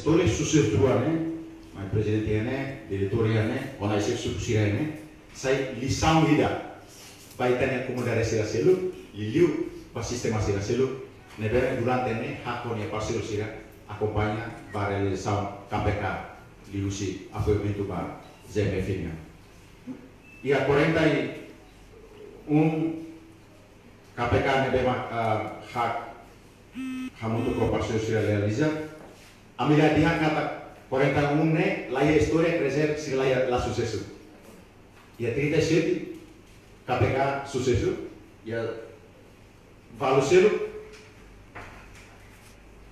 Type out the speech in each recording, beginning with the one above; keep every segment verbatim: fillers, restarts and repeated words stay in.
Oleh susesu ida-ne'e, mai prezidente ne'e, diretór ne'e, ona ese suku sira ne'e, sai lisaun ida ba ita-nia komunidade sira seluk, liuliu ba sistema sira seluk, ne'ebé durante ne'e hakon nia parseiru sira akompaña ba realizasaun K P K, liuhusi apoiamentu ba Z M F nian. Iha quarenta e um K P K ne'ebé mak, ah, hak hamutuk ho parseiru sira realiza. Ami la dehan katak quarenta e um ne'e la iha istória, quer dizer, sira la iha, la susesu. Iha trinta e sete K P K susesu, iha valu seluk,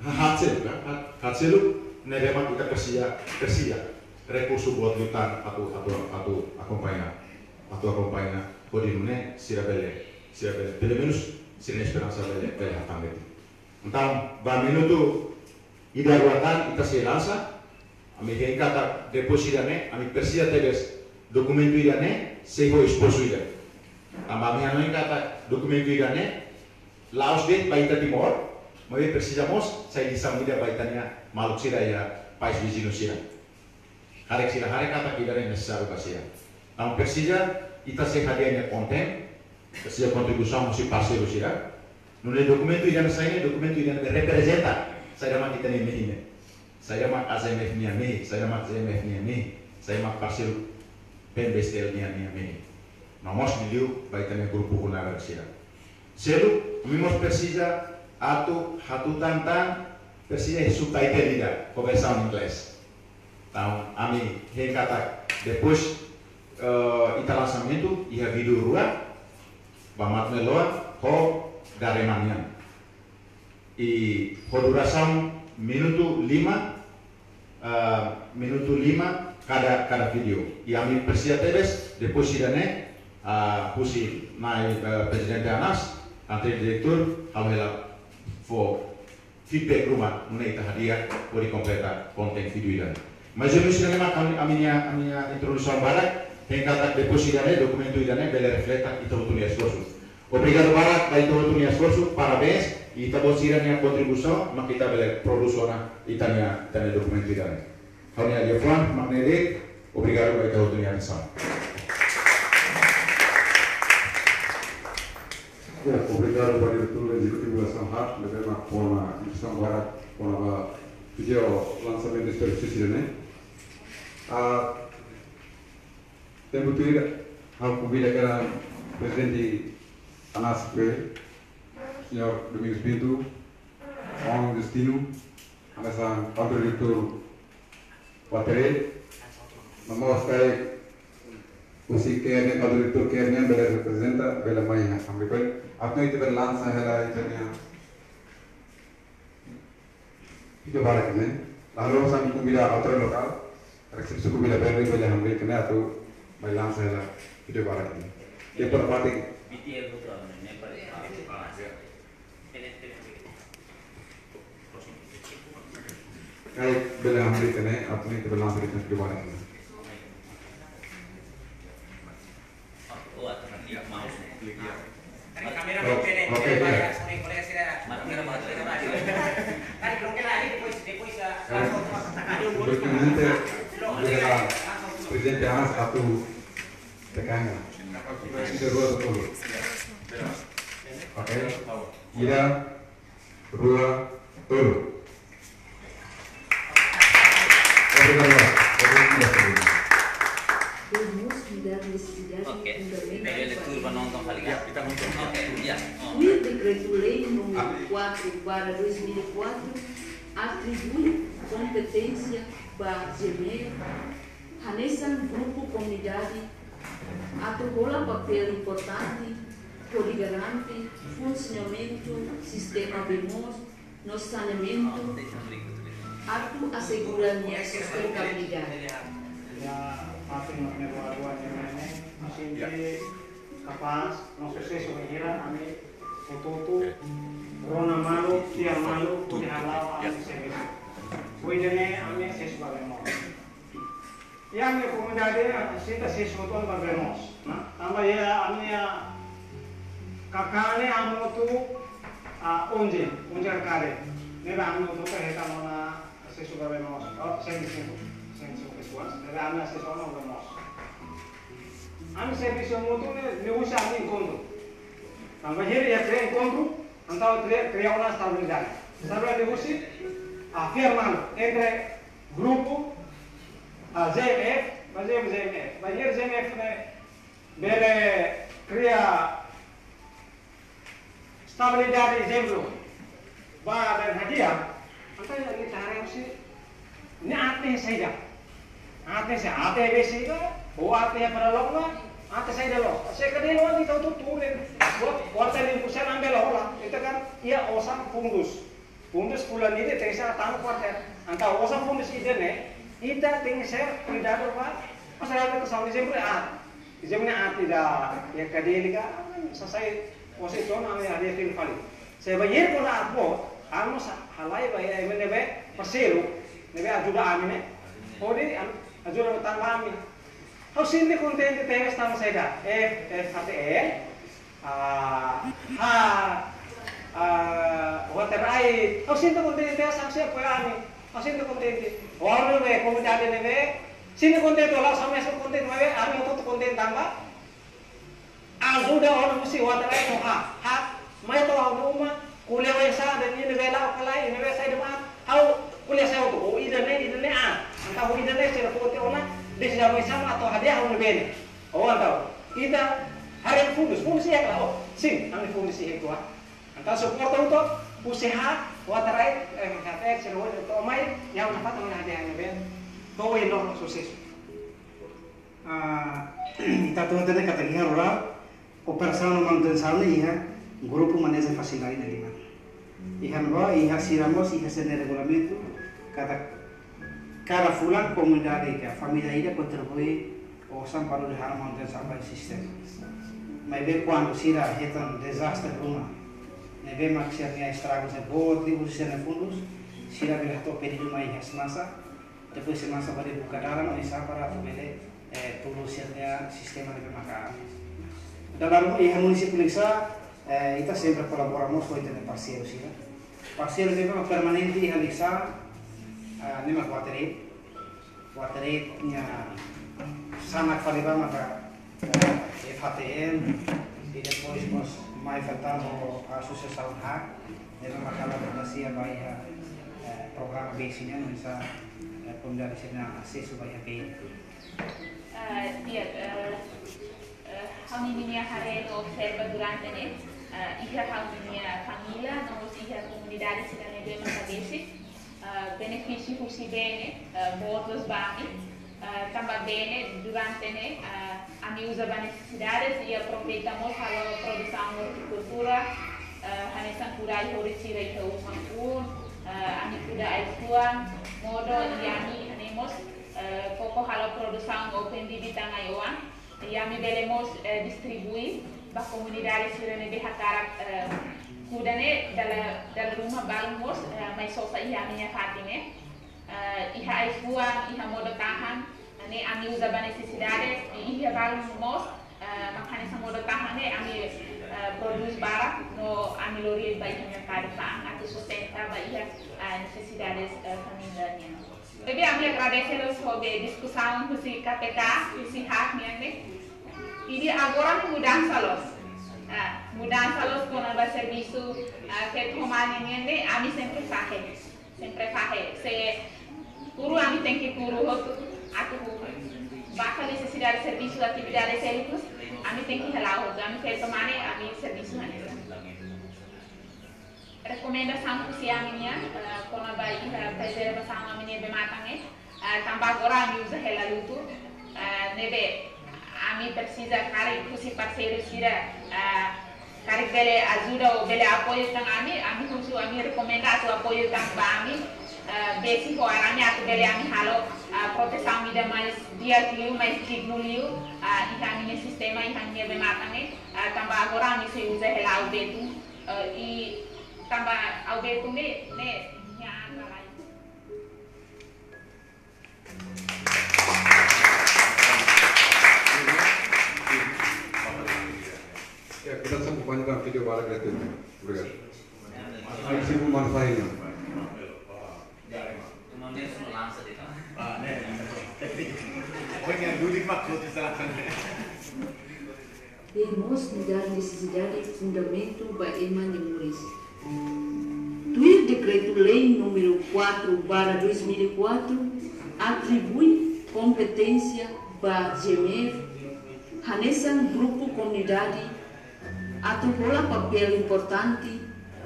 ha-, haat seluk, ya, haat, haat seluk, ne'ebé mak ita presiza, presiza rekursu buat liután atu, atu, atu akompaña, atu akompaña, hodi nune'e sira bele, sira bele, pelumenus sira-nia esperansa bele, bele hatán de'it. Entaun, ba minutu ida rua tan ita sei lansa, ami hein katak depois ida-ne'e, ami presiza tebes dokumentu ida-ne'e, sei ho esforsu ida. Tanba ami hanoin katak dokumentu ida-ne'e, la'ós de'it ba ita Timor, maibé presiza mós sai lisaun ida ba ita-nia maluk sira iha país viziñu sira. Haree sira, haree katak ida-ne'e nesesáriu ba sira. Entaun presiza, ita sei hadi'a nia konten, presiza kontribuisaun husi parseiru sira. Nune'e dokumentu ida-ne'e sai ne'e, dokumentu ida-ne'e reprezenta saida mak ita-nia mehi ne'e. Saida mak A Z M F nia mehi, saida mak Z M F nia mehi, saida mak parseiru P M B S T L nia, nia mehi. No mós liuliu ba ita-nia grupu vulnerável sira. Seluk, ami mós presiza atu hatutan tan, presiza subtitle ida, ho versaun inglés. Entaun, ami hein katak depois, eh, ita lansamentu, iha vídeo rua, ba Matt Meloa, ho Dareman nian. I ho durasaun minutu lima, ah, minutu lima kada, kada vídeo. I ami presiza tebes, depois ida-ne'e, ah, husi Na'i, eh, Prezidente Anas, antre diretór, ha'u hela fó feedback ruma, nune'e ita hadi'a, hodi kompleta konten vídeo ida-ne'e. Mas eu mencionei mak ami, ami-nia, ami-nia introdusaun badak, hein katak depois ida-ne'e, dokumentu ida-ne'e, bele refleta ita hotu nia esforsu. Obrigadu barak ba ita hotu nia esforsu, parabéns, ita-boot sira-nia kontribuisaun, mak ita bele prodús ona ita-nia, ita-nia dokumentu ida-ne'e. Ha'u-nia liafuan mak ne'e de'it, obrigadu ba ita hotu nia atensaun. Ya, obrigadu ba diretór ezekutivu Nasaun Haat, ne'ebé mak fó ona instrusaun barak, fó ona ba vídeo lansamentu espesiál sira-ne'e. Ah, tempu tuir, ha'u konvida karik Prezidente Anas Coelho, Señór Domingos Pinto, Maun Justino, hanesan Kantor Diretór Watere, no mós karik husi CARE nian, Kantor Diretór CARE nian, bele reprezenta, bele mai iha ami pen. Atu ita bele lansa hela ita-nia vídeo badak ne'e. Lalu ami konvida autoridade lokál, resepsi konvida bele, bele hamriik ne'e atu mai lansa hela vídeo badak ne'e. Depois parte. Karik bele hamriik ne'e, atu ita bele hamriik ne'e vídeo badak ne'e. Oh, oke, ya. Berikutnya, Prezidente Anas atu tekan. Ida, rua, tolu. Oke. Ida, rua, tolu. Obrigadu. Obrigadu. Dos mós cuidar necesidade. Oke. Fundamental. Bele leitura ba nonton kali ya. Oke, ya. Oh. Tuir Dekretu-Lei número quatro barra dois mil e quatro, atribui kompeténsia ba GMEF, hanesan grupu komunidade, atu hola papél importante hodi garante funsionamentu sistema bee moos no saneamentu, atu asegura nia sustentabilidade. Ya, parte no primeiro agora, né, né, né, a gente capaz, no susesu bainhira, ami hotu-hotu, rona malu, fiar malu, hodi hala'o ami servisu. Ohin ne'e, ami asesu ba bee moos. Iha ami-nia komunidade, senta seis hotu ba bee moos, nah. Tanba iha ami-nia K K ne'e hamutuk, ah, onze, onze K K de'it. Ne'ebé hamutuk ka hetan ona, ah, Asesu ba bee moos, oh, cento e cinco, cento e cinco pessoas, ne'ebé ami asesu ona ba bee moos. Ami servisu mútuu ne'e, ne'e husi ami enkontru. Tanba iha enkontru, entaun kria, kria ona estabilidade. Estabilidade husi, ah, firma entre grupu, ah, Z M F, ba Z M F, ba Z M F ne'e, bele kria estabilidade, ezemplu, ba bee hadi'a, entaun ita haree husi, ne'e aat saida. Aat saida, aat bee saida, ou aat para loos, aat saida loos. Se kadeira ita tuur, buat, buat limpeza ne'e bele hola, ita kan, iha osan fundus. Fundus fulan ida tenke ser tama kuartél. Entaun osan fundus ida-ne'e, ita tenke ser kuidadu ba, masalah kesan, ezemplu, aat. Ezemplu, aat ida, iha kadeira ka, sasai, osan ida-ne'e, ami hadi'a fali. Se ba iha kona aat boot, ami mós halai ba iha, ema ne'ebé parseiru, ne'ebé ajuda ami ne'e. Hodi, ami, ajuda tanba ami. Ha'u sente kontente tebes tanba saida, F, F H T L, ah, ah, ah, Water Aid, ha'u sente kontente, hanesan sei apoia ami, ha'u sente kontente. Ha'u ne'e komunidade ne'ebé, sente kontente, la'ós ami só kontente, maibé ami hotu kontente tanba ajuda ona husi Water Aid, no ha, ha, mai to'o ha'u-nia uma, ko'alia oinsá, dehan ida-ne'e la'o ka lae, ida-ne'e saida mak, ha'u ko'alia sai hotu, oh, ida-ne'e, ida-ne'e, ah, entaun ida-ne'e sira foti ona, desizaun oinsá mak atu hadi'a ha'u-nia bee ne'e. Oh, entaun, ita haree fundus, fundus iha ka lae, oh, sin, ami fundus iha uitoan. Entaun suporta hotu, husi ha, Water Aid, eh, F H T L, sira hotu, to'o mai, iha ona fatin ona hadi'a ha'u-nia bee, to'o iha ona susesu. Ah, ita atu hatene katak iha rurál, operasaun no manutensaun ne'e iha grupu maneja fasilidade ida liman. Iha ne'ebá, iha sira mós, iha sira-nia regulamentu, katak kada fulan komunidade ka família ida kontribui osan para halo manutensaun ba sistema. Maibé kuandu sira hetan dezastre ruma, ne'ebé mak sira-nia estragu ne'e boot liu husi sira-nia fundus, sira bele hato'o pedidu mai iha SEMASA, depois SEMASA bá buka dalan oinsá para atu bele, eh, tulun sira-nia sistema ne'ebé maka. Dala ruma iha munisípiu Likisá, eh, ita sempre kolabora mós ho ita-nia parseiru sira. Parseiru ne'ebé mak permanente iha Likisá, ah, ne'e mak Water Aid. Water Aid nia sanak fali ba maka, eh, F H T L, i depois mós mai fali tan ho asosiasaun ha, ne'ebé maka halo advokasia ba iha, eh, programa bee sira-nian, oinsá, eh, komunidade sira-nia asesu ba iha bee. Ah, di'ak, eh, eh, ha'u-nia haree no observa durante ne'e, eh, iha ha'u-nia família, no mós iha komunidade sira ne'ebé maka besik, eh, benefísiu husi bee ne'e, eh, boot loos ba ami, eh, tanba bee ne'e durante ne'e, eh, ami uza ba nesesidades i aproveita mós halo produsaun ortikultura, eh, hanesan kuda ai-horis sira iha uma uun, eh, ami kuda ai-fuan, modo i ami hanesan mós, eh, koko halo produsaun open bibi tan ai-oan. I ami bele mós, eh, distribui ba komunidade sira ne'ebé hakarak, eh, kuda ne'e dala, dala ruma balun mós, eh, mai sosa iha ami-nia fatin ne'e. Eh, iha ai-fuan, iha modo tahan, ne'e ami uza ba nesesidade, i iha balun mós, eh, mak hanesan modo tahan ne'e ami, eh, prodús barak, no ami lori ba iha merkadu fa'an, atu sustenta ba iha, eh, nesesidades, eh, família nian. Jadi, ami agradese loos ho be diskusaun husi K P K, husi hak nian ne'e. Jadi, agora ami mudansa loos. Ah, mudansa loos kona-ba servisu, ah, feto ho mane nian ne'e, ami sempre fahe. Sempre fahe. Se kuru ami tenke kuru hotu, atu baka nesesidade servisu, atividade servisu, ami tenke hala'o hotu. Ami feto ho mane, ami servisu hanesan. Rekomendasaun husi ami nian, eh, kona-ba iha prezervasaun ami-nia bee-matan ne'e, eh, tanba agora ami uza hela lutu, eh, ne'ebé ami presiza karik husi parseiru sira, eh, karik bele ajuda ou bele apoiu tan ami, ami husu, ami rekomenda atu apoiu tan ba ami, eh, besik ho arame atu bele ami halo, eh, protesaun ida mais di'ak liu, mais dignu liu, eh, iha ami-nia sistema, iha ami-nia bee-matan ne'e, eh, tanba agora ami sei uza hela aubetun, eh, i tanba aubetun ne'e, ne'e, nia an ba lai. Ya, kita bisa buka juga video baru kreatif. Obrigado. Ai, se for mais fácil. Bee Moos nu'udar nesesidade fundamentu ba ema nia moris. Tuir Dekretu-Lei número quatro barra dois mil e quatro, atribui kompeténsia ba G M F hanesan grupu komunidade atu hola papél importante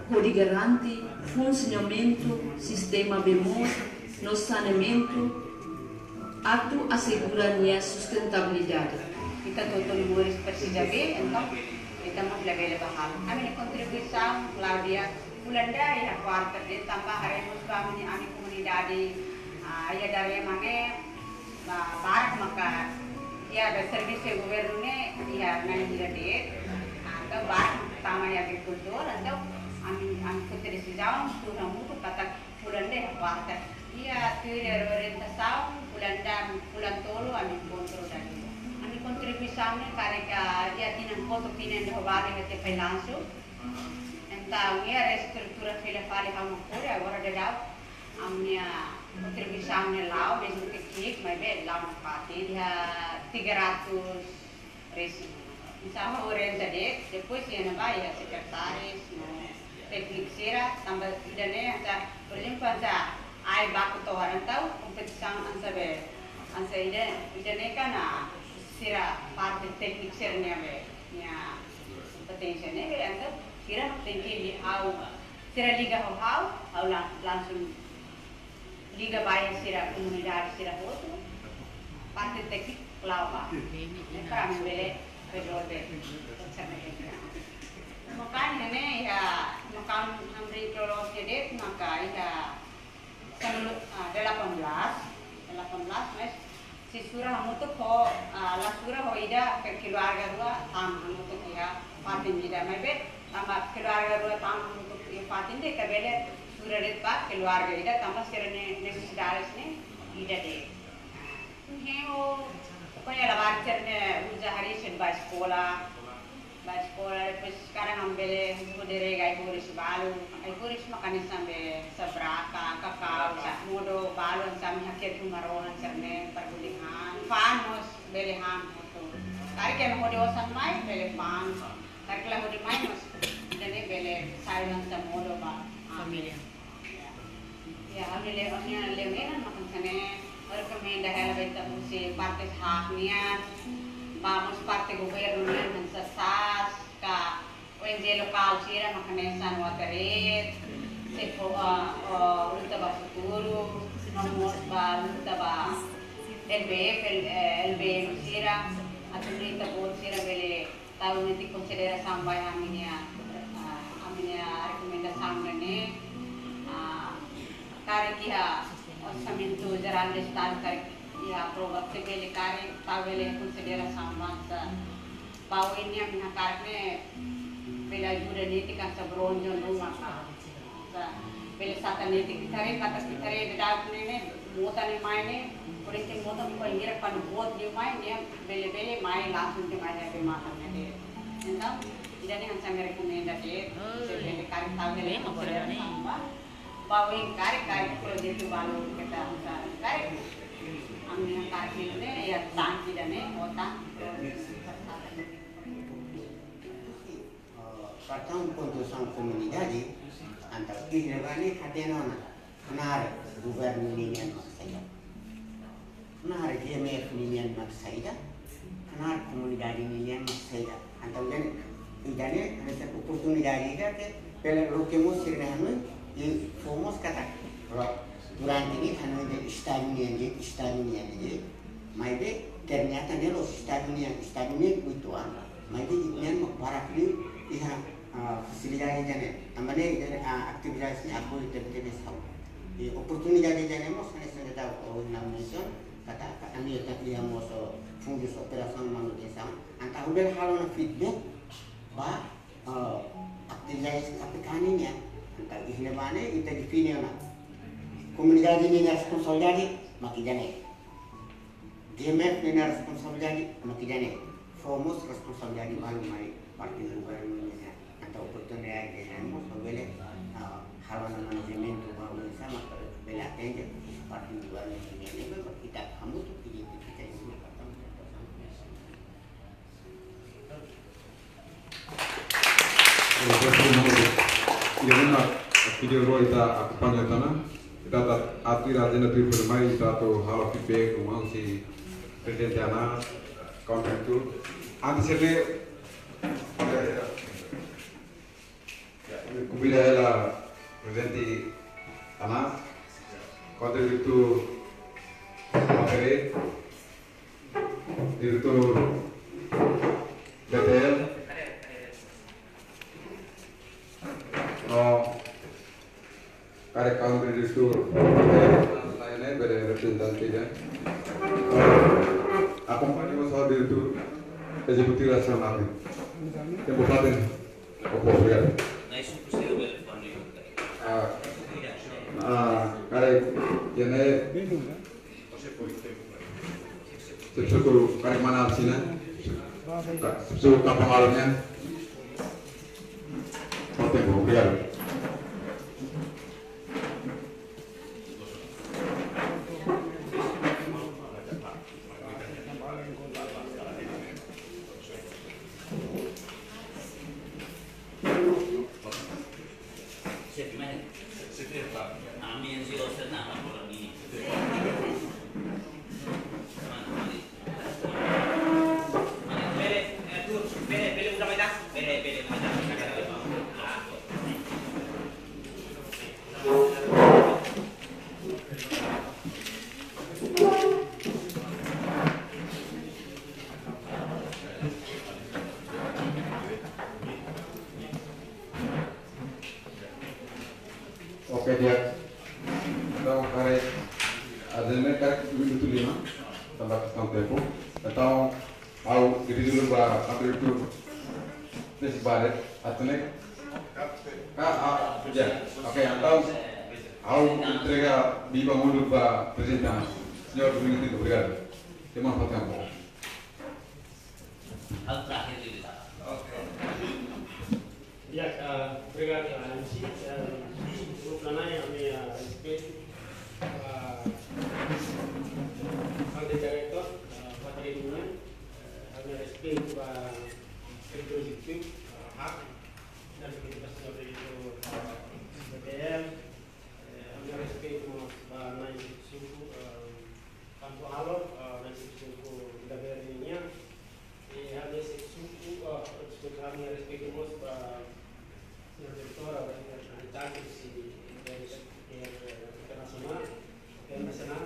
hodi garante funsionamentu sistema bee moos no saneamentu atu asegura nia sustentabilidade. Ita hotu-hotu moris presiza bee, entaun ita mós labele bá halo. Ami-nia kontribuisaun, Claudia, fulan ida iha kuarta de'it, tanba haree mós ba ami-nia, ami-nia komunidade, ah, iha Darema ne'e, ba, barak maka iha be servisu governu ne'e iha na'in hira de'it. Ah, entaun barak tama iha agrikultura, entaun ami, ami foti desizaun, tuur hamutuk katak fulan ida iha kuarta. Iha tuir orientasaun, fulan ida, fulan tolu ami enkontru dala ida. Ami kontribuisaun ne'e karik iha tinan kotuk, tinan ida ho balu iha T P langsung. Entaun iha reestrutura fila fali ha'u mak hodi, agora daudaun ami-nia kontribuisaun ne'e la'o, mezmu ke ki'ik, maibé la'o nafatin, iha tiga ratus resin. Entaun ha'u orienta de'it, depois iha ne'ebá iha sekretáriu no tékniku sira, tanba ida-ne'e hanesan, por ezemplu, hanesan ai baku tohar, entaun kompetisaun hanesan be, hanesan ida, ida-ne'e kan, ah, sira parte tékniku sira-nia be, nia kompeténsia ne'e, entaun sira tenke li ha'u, sira liga ho ha'u, ha'u la-, langsung liga ba iha sira komunidade sira hotu, parte tékniku la'o bá. Ne'e para ami bele rezolve. Maka ne'e iha, maka hamriik loloos de'it, maka iha sanulu, ah, delapan belas, delapan belas, mas sei sura hamutuk ho, ah, la sura ho ida ke-, keluarga rua tama hamutuk iha fatin ida, maibé tanba keluarga rua tama hamutuk iha fatin ida, ita bele sura de'it ba keluarga ida tanba sira-nia nesesidade ne'e ida de'it. Hemu, pokoknya labarik sira-ne'e uza hariis ba eskola. Ba eskola, depois sekarang ami bele hodi rega ai-horis balu. Ai-horis maka hanesan be sabraka, kakau, sa modo balu hanesan ami hakerek ruma rohan sira-ne'e para hodi han. Fa'an mós bele han hotu. Karik ema hodi osan mai, bele fa'an. Karik la hodi mai mós, ida-ne'e bele sai hanesan modo ba família. Ya, ha'u-nia le-, ha'u-nia leumenan mak hanesan ne'e, ha'u rekomenda hela ba ita-boot husi parte hak nian, ba mós parte governu nian hanesan sas, ka O N G lokál sira mak hanesan Water Aid, se fo, ah, oh, Luta ba Futuru, no mós ba luta ba L B F, L-, eh, L B M sira, atu nune'e ita-boot sira bele tau netik konsiderasaun ba iha ami-nia, ah, ami-nia rekomendasaun ne'e, ah, karik iha Orsamentu Jerál do Estadu karik iha aprova, se bele karik tau bele konsiderasaun mós, ah, ba oin ne'e ami hakarak ne'e bele ajuda netik hanesan bronjon ruma ka. Sa, bele satan netik, ita haree katak ita haree daudaun ne'e, mota ne'e mai ne'e, porém ke mota ne'e bainhira kuandu boot liu mai ne'e, bele, bele mai langsung ke mai dari matan ne'e de'it. Entaun, ida-ne'e hanesan ami rekomenda de'it, se bele karik tau bele konsiderasaun ba, ba oin karik, karik projetu balu keta hanesan, karik ami hakarak ne'e, ya tangki ida-ne'e, o tangki, eh, partisipasaun komunidade, entaun iha ne'ebá ne'e hatene ona, knaar governu ninian mak saida, knaar G M F ninian mak saida, knaar komunidade ninian mak saida. Entaun ida-ne'e, ida-ne'e hanesan oportunidade ida ke bele loke mós sira-nia hanoin, i fó mós katak, lo, durante ne'e hanoin dehan Estadu nian de'it, Estadu nian de'it, maibé ternyata ne'e la'ós Estadu nian, Estadu nian uitoan, maibé ita-nian mak barak liu iha, ah, fasilidade ida-ne'e. Tanba ne'e ida-ne'e, ah, atividade ne'e apoiu tebetebes ha'u. I oportunidade ida-ne'e mós hanesan ida ha'u mensiona, katak, katak ami iha mós fundus operasaun manutensaun. Entaun ha'u bele halo ona feedback ba, ah, atividade K P K nian. Entaun iha ne'ebá ne'e ita define ona. Komunidade ninia responsabilidade mak ida-ne'e. G M F ninia responsabilidade mak ida-ne'e, fó mós responsabilidade balu mai parte governu nian. Entaun oportunidade ida-ne'e mós ha'u bele, ah, halo ona manajementu ba oinsá mak Ela atende parte do ano de Nenê, mas kita kamu tu pilih kita itu. Ida-ne'e mak vídeo rua ita akompaña tiha ona. Ita atu atu ira ajenda tuirmai, ita atu halo feedback ruma husi prezidente Anas, konten tu. Antes de, ya, ya. Konvida hela prezidente Anas, konten tu, Mafere, diretór B T L, no, karik kaun diretór B T L, lain-lain, bele reprezentante, ya. Akompaña mós diretór ezekutivu nasionál. Tempu fatin. Oke, obrigadu. Ah, ah, karik, ida-ne'e, se presiza karik mana sini? Ka-, se presiza kapang alunya? Oke, obrigadu. Oke, di'ak. Entaun, karik, ajenda karik minutu lima, tanba kestaun tempu. Entaun, ha'u dirije dulu ba abertura. Terus balik, atu ne'e? Ah, ah, ya. Oke, entaun, ha'u entrega biban uluk ba prezidente. Señór Domingos Tito, obrigadu. Terima kasih. Hal terakhir itu, Pak. Oke. Ya, eh, obrigadu, eh, M C. Eh, uluk nanain, ami, eh, respeitu, eh, ante diretór, eh, Patria Dunia, eh, ami respeitu ba, eh, prinsípiu, eh, hak, dan kita sudah itu, eh, B T L, eh, ami respeitu mós ba na'in suku, eh, Tantu halo, eh, na'in suku Vila Verde nian. I ami suku, eh, suku ami respeitu mós ba señór diretór, ba reprezentante husi, eh, eh, internasionál, internasionál.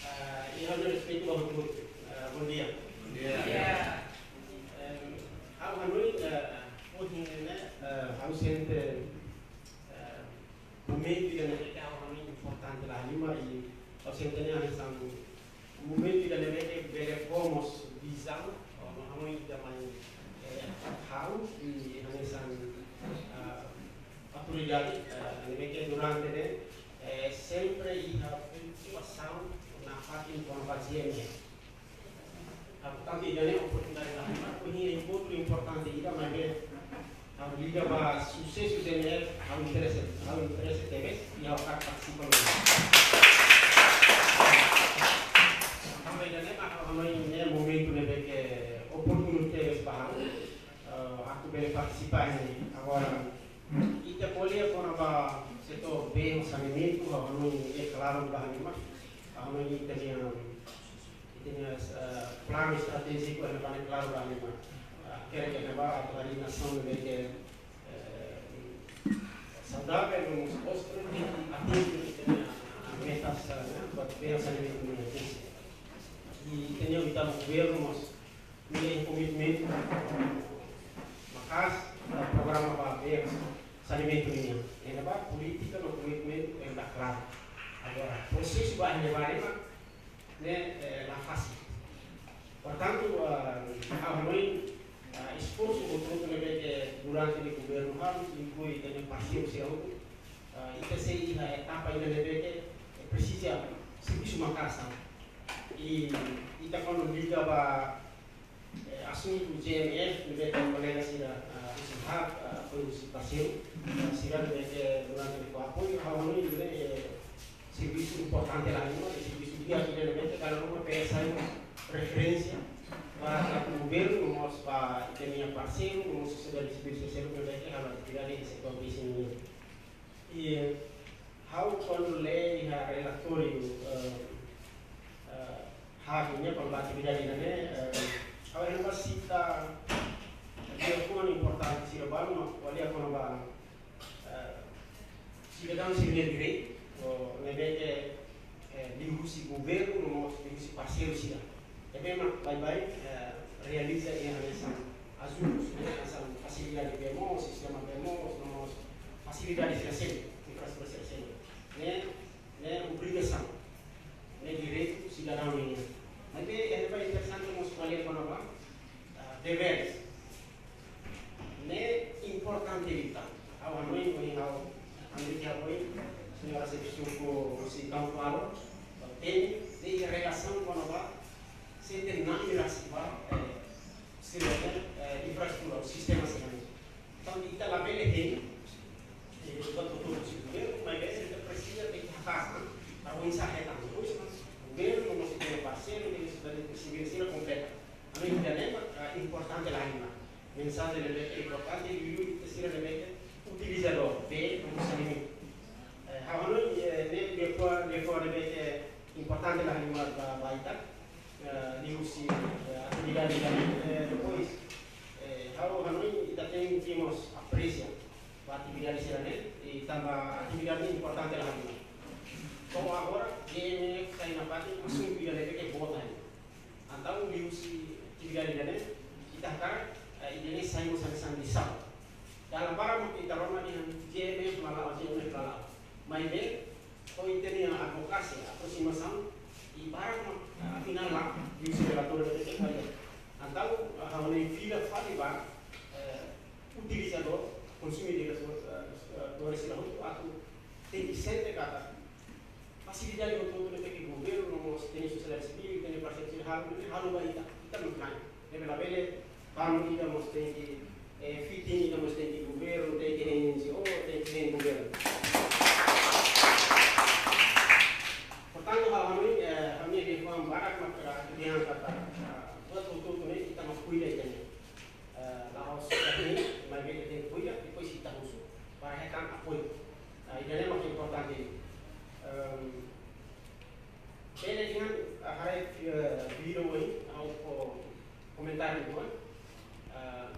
Eh, i ami respeitu ba hotu-hotu. Eh, bom dia. Bom dia. Em, ha'u hanoin, eh, ohin ne'e, eh, ha'u sente, eh, momentu ida-ne'ebé ke ha'u hanoin importante la halimar i ha'u sente ne'e hanesan momentu ida-ne'ebé ke bele fó mós vizaun, no ha'u hanoin ida mai, eh, ha'u i hanesan, ah, autoridade, eh, ne'ebé ke durante ne'e, eh, sempre iha preokupasaun nafatin kona-ba G M F. Portantu, ida-ne'e oportunidade la halimar, ohin enkontru importante ida, maibé ha'u liga ba susesu G M F, ha'u interese, ha'u interese tebes, i ha'u hakarak partisipa mós. Tanba ida-ne'e mak ha'u hanoin ne'e momentu ne'ebé ke oportunu tebes ba ha'u, eh, atu bele partisipa ne'e. Agora, ita ko'alia kona-ba setór bee no saneamentu, ha'u hanoin ne'e klaru ba ha'u, ha'u hanoin ita-nia, ita-nia, eh, planu estratéjiku ne'e ba ne'e klaru ba ne'e, eh, kere ke ne'e ba atu harii nasaun ne'ebé ke, eh, saudável, no mós prósperu, i atinje ita-nia metas, eh, buat bee no saneamentu ne'e. I ita-nia, ita-nia governu mós iha komitmentu maka'as, eh, programa ba bee no saneamentu nian. Iha ne'ebá polítika no komitmentu iha klaru. Agora, prosesu ba iha ne'ebá ne'e, eh, la fasil. Portantu, eh, ha'u hanoin, eh, esforsu hotu-hotu ne'ebé ke durante ne'e governu halo, inklui ita-nia partidu sira hotu, eh, ita sei iha etapa ida ne'ebé ke, eh, presiza servisu maka'as. I ita kuandu liga ba, eh, asuntu G M F, ne'ebé ke kolega sira, ah, husi hak, ah, apoiu husi parseiru, ah, sira ne'ebé ke durante ne'e fó apoiu, ha'u hanoin ne'e, eh, servisu importante la halimar, servisu di'ak ida ne'ebé ke dala ruma PSI referénsia ba governu, no mós ba ita-nia parseiru, no mós sosiedade sivíl sira ne'ebé ke halo atividade iha setór bisin nian. I ha'u kuandu lee iha relatóriu, eh, eh, ha'u-nia kuandu ba atividade ida-ne'e, eh, ha'u hanoin ba sita di'ak, kuandu importante sira balu, no ko'alia kona-ba eh, sidadaun sira-nia direitu, no ne'ebé ke, eh, liuhusi governu, no mós liuhusi parseiru sira. Ne'ebé mak baibain, eh, realiza iha hanesan ajuda, hanesan fasilidade bee moos, sistema bee moos, no mós fasilidade sira seluk, infraestrutura sira seluk. Ne'e, ne'e obrigasaun, ne'e direitu sidadaun nian. Maibé, eh, ne'ebé interesante mós ko'alia kona-ba, ah, deveres. Ne'e importante liután. Ha'u hanoin, ha'u hanoin, ha'u hanoin, señora Sefsu ko si kamparo, tem, tem relasaun kona-ba, se tem na irasiba, eh, sira-nia, eh, infraestrutura, sistema sira-ne'e. Entaun, ita labele hein, eh, buat hotu-hotu husi governu, maibé ita presiza tenke haka'as, para oinsá hetan. Depois, governu, no mós ita-nia parseiru, ita-nia sosiedade sivíl sira kompleta. Ami ida-ne'e mak, ah, importante la halimar. Mensajen ne'ebé ke importante, liuliu ita sira ne'ebé ke utilizadór, bee no mós saneamentu. Eh, ha'u hanoin, eh, ne'e, depois, depois ne'ebé ke importante la halimar ba, ba ita, eh, liuhusi, eh, atividade ida-ne'e, eh, depois, eh, ha'u hanoin ita tenke mós apresia ba atividade sira-ne'e, i tanba atividade ne'e importante la halimar. To'o agora, GMF sai nafatin asuntu ida ne'ebé ke boot ona. Entaun, liuhusi atividade ida-ne'e, ita hakarak, eh, ida-ne'e sai mós hanesan lisaun. Dala barak mak ita rona dehan GMF la la'o, GMF la la'o. Maibé, ho ita-nia advokasia, aprosimasaun, i barak mak, eh, afinál la'o, liuhusi relatóriu ida-ne'e ke falla. Entaun, eh, ha'u hanoin fila fali ba, eh, utilizadór, konsumidór, eh, eh, dór sira hotu atu tenke sente katak fasilidade hotu-hotu ne'ebé ke governu, no mós ita-nia sosiedade sivíl, ita-nia parseiru sira halo, ne'e halo ba ita, ita mak kle'an. Ne'ebé labele, panu ida mós tenke, eh, fitin ida mós tenke governu, tenke NGO, tenke governu. Portantu, ha'u hanoin, eh, ha'u-nia liafuan barak mak atu dehan katak, ah, buat hotu-hotu ne'e ita mak kuida ita-nia, eh, la'ós ita-nia, maibé ita tenke kuida, depois ita husu para hetan apoiu. Ah, ida-ne'e mak importante. Ehm, bele dehan, ah, haree, eh, vídeo ohin, ha'u ko-, komentáriu uitoan. Ah,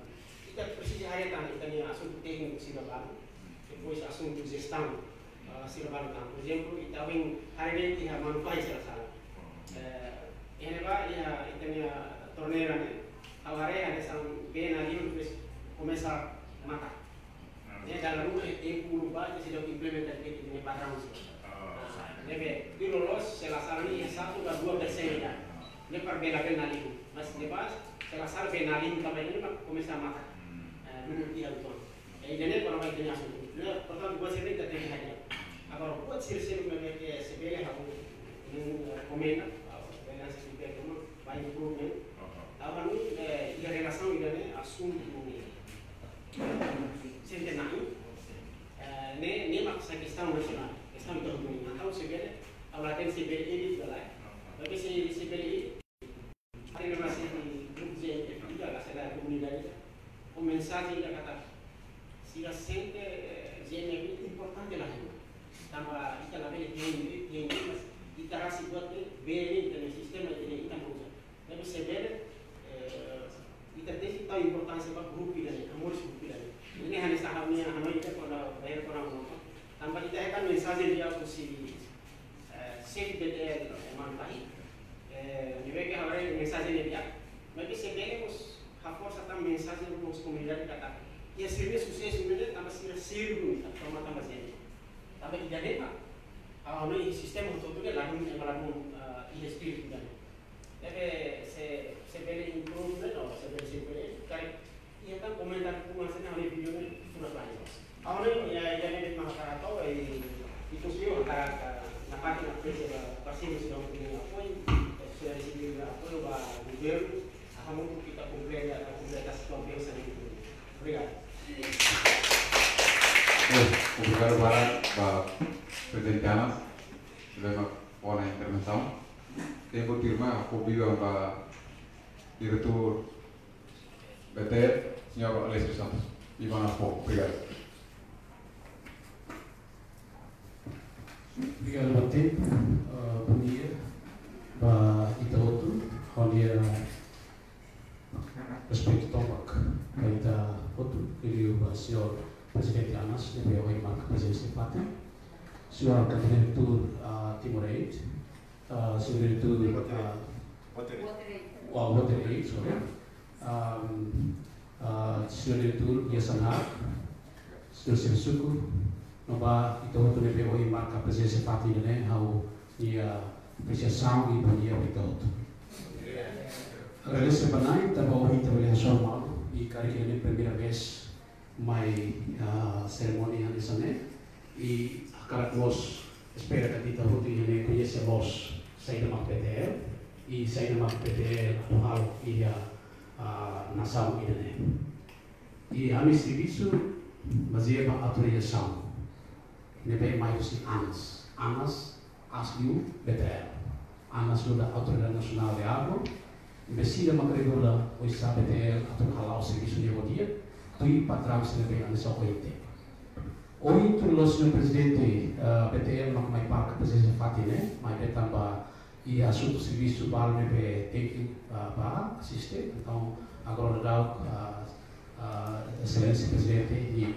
ita presiza haree tan ita-nia asuntu tékniku sira balu, depois asuntu jestaun, ah, sira balu tan. Por ezemplu, ita ohin haree de'it iha Manufahi sira sala. Eh, iha ne'ebá, iha ita-nia torneira ne'e, ha'u haree hanesan bee nalihun depois komesa matak. Ne'e dala ruma iha tempu uluk ba, ita seidauk implementa didi'ak ita-nia padraun sira. Ah. Ne'ebé, tuir loloos, se la sala ne'e iha satu ka dua persen ida. Ne'e para bee labele nalihun. Mas ne'ebá, se la sala bee nalihun tanba ne'e mak komesa matak. Hmm. Eh, dulu iha uitoan. Eh, ida-ne'e para mai tanya asuntu. Ne'e, portantu, buat sira-ne'e ita tenke hadi'a. Agora, buat sira-sira ne'ebé ke se bele ha'u, eh, komenta, ha'u bele hanesan feedback, ba improvement. Aha. Ha'u hanoin, eh, iha relasaun ida-ne'e asuntu Centenáriu, eh, ne'e, ne'e mak sai kestaun nasionál, kestaun ita hotu nian. Entaun se bele, ha'u la hatene se bele edit ka lae. Aha. Tapi se, se bele edit, hatene ba sira iha grupu GMF ida ka sira komunidade ida, ho mensajen ida katak sira sente, eh, GMF importante la halimar. Tanba ita labele hein, hein, mas ita rasik buat ne'e, bee ne'e, ita-nia sistema, ita-nia, ita-nia uza. Ne'ebé se bele, eh, ita tenke tau importánsia ba grupu ida-ne'e, hamoris grupu ida-ne'e. Ne'e hanesan ha'u-nia, ha'u-nia ida kona, ba ida kona mo. Tanba ita hetan mensajen di'ak husi, eh, xefe PTL, eh, Manufahi. Eh, ne'ebé ke ha'u haree mensajen ne'e di'ak. Maibé se bele mós haforsa tan mensajen ba mós komunidade katak iha sira-nia susesu ne'e tanba sira selu duni, tanba, tanba selu. Tanba ida-ne'e mak, ha'u hanoin sistema hotu-hotu ne'e ladún, ema ladún, eh, iha espíritu ida-ne'e. Ne'ebé se, se bele improve ne'e, no, se bele, se bele, karik iha tan komentáriu ku masa ne'e, ha'u-nia vídeo ne'e furak fali. Ha'u hanoin, eh, ida-ne'e de'it mak ha'u hakarak hato'o, eh, ikus liu ha'u hakarak, eh, nafatin apresia ba parseiru sira hotu nia apoiu, eh, sosiedade sivíl nia apoiu ba governu, atu hamutuk ita kompleta, kompleta situasaun ne'e. Obrigadu. Eh, obrigadu barak ba Prezidente Alan. Lema ona intervensaun. Tempu tuirmai, ha'u fó biban ba Diretór B T L, Señór Alessio Santos. Biban ona fó, obrigadu. Obrigadu ba tempu, ah, bom dia ba ita hotu, bom dia. Respeitu tomak ba ita hotu, liuliu ba Señór Prezidente Anas, ne'ebé ohin marka prezensa iha fatin. Señór Diretór, ah, Timor Aid, ah, Señór Diretór, ah, Water Aid, sorry. Ah, ah, Señór Diretór Yasan Haq, Señór Xefe Suku, no ba ita hotu ne'ebé ohin marka prezensa iha fatin ida-ne'e, ha'u-nia apresiasaun i bom dia ba ita hotu. Agradese ba Na'i, tanba ohin ita bele hasoru malu, i karik ida-ne'e primeira vez mai, ah, serimónia hanesan ne'e, i hakarak mós espera katak ita hotu iha ne'e koñese loos saida mak B T L, i saida mak B T L atu halo iha, ah, nasaun ida-ne'e. I ami servisu bazeia ba autorizasaun ne'ebé mai husi Anas. Anas asked B T L. Anas nu'udar Autoridade Nasionál de Água. Ne'ebé sira mak regula oinsá B T L atu hala'o servisu ne'e ho di'ak, tuir padraun sira ne'ebé ami só ointe. Ohin tuir loos Señór Prezidente, eh, B T L mak mai marka prezensa iha fatin ne'e, maibé tanba iha asuntu servisu balu ne'ebé tenke, ah, bá asiste. Entaun, agora daudaun, ah, ah, Exelénsia Prezidente i,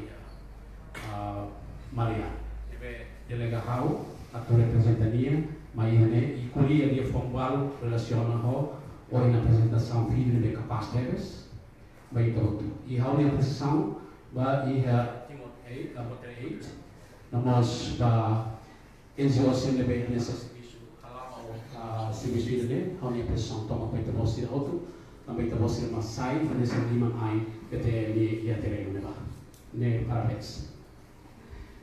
ah, Maria ne'ebé delega ha'u atu reprezenta nia mai iha ne'e, i ko'alia di'ak foun balu relasiona ho ohin aprezentasaun vídeo ne'ebé kapás tebes ba ita hotu. I ha'u-nia apresiasaun ba iha Timor Aid, ah, Water Aid, no mós ba N G O sira ne'ebé iha servisu, hala'o, ah, servisu ida-ne'e, ha'u-nia apresiasaun tomak ba ita-boot sira hotu, tanba ita-boot sira mak sai hanesan liman-ain B T L iha terrenu ne'ebá. Ne'e parabéns.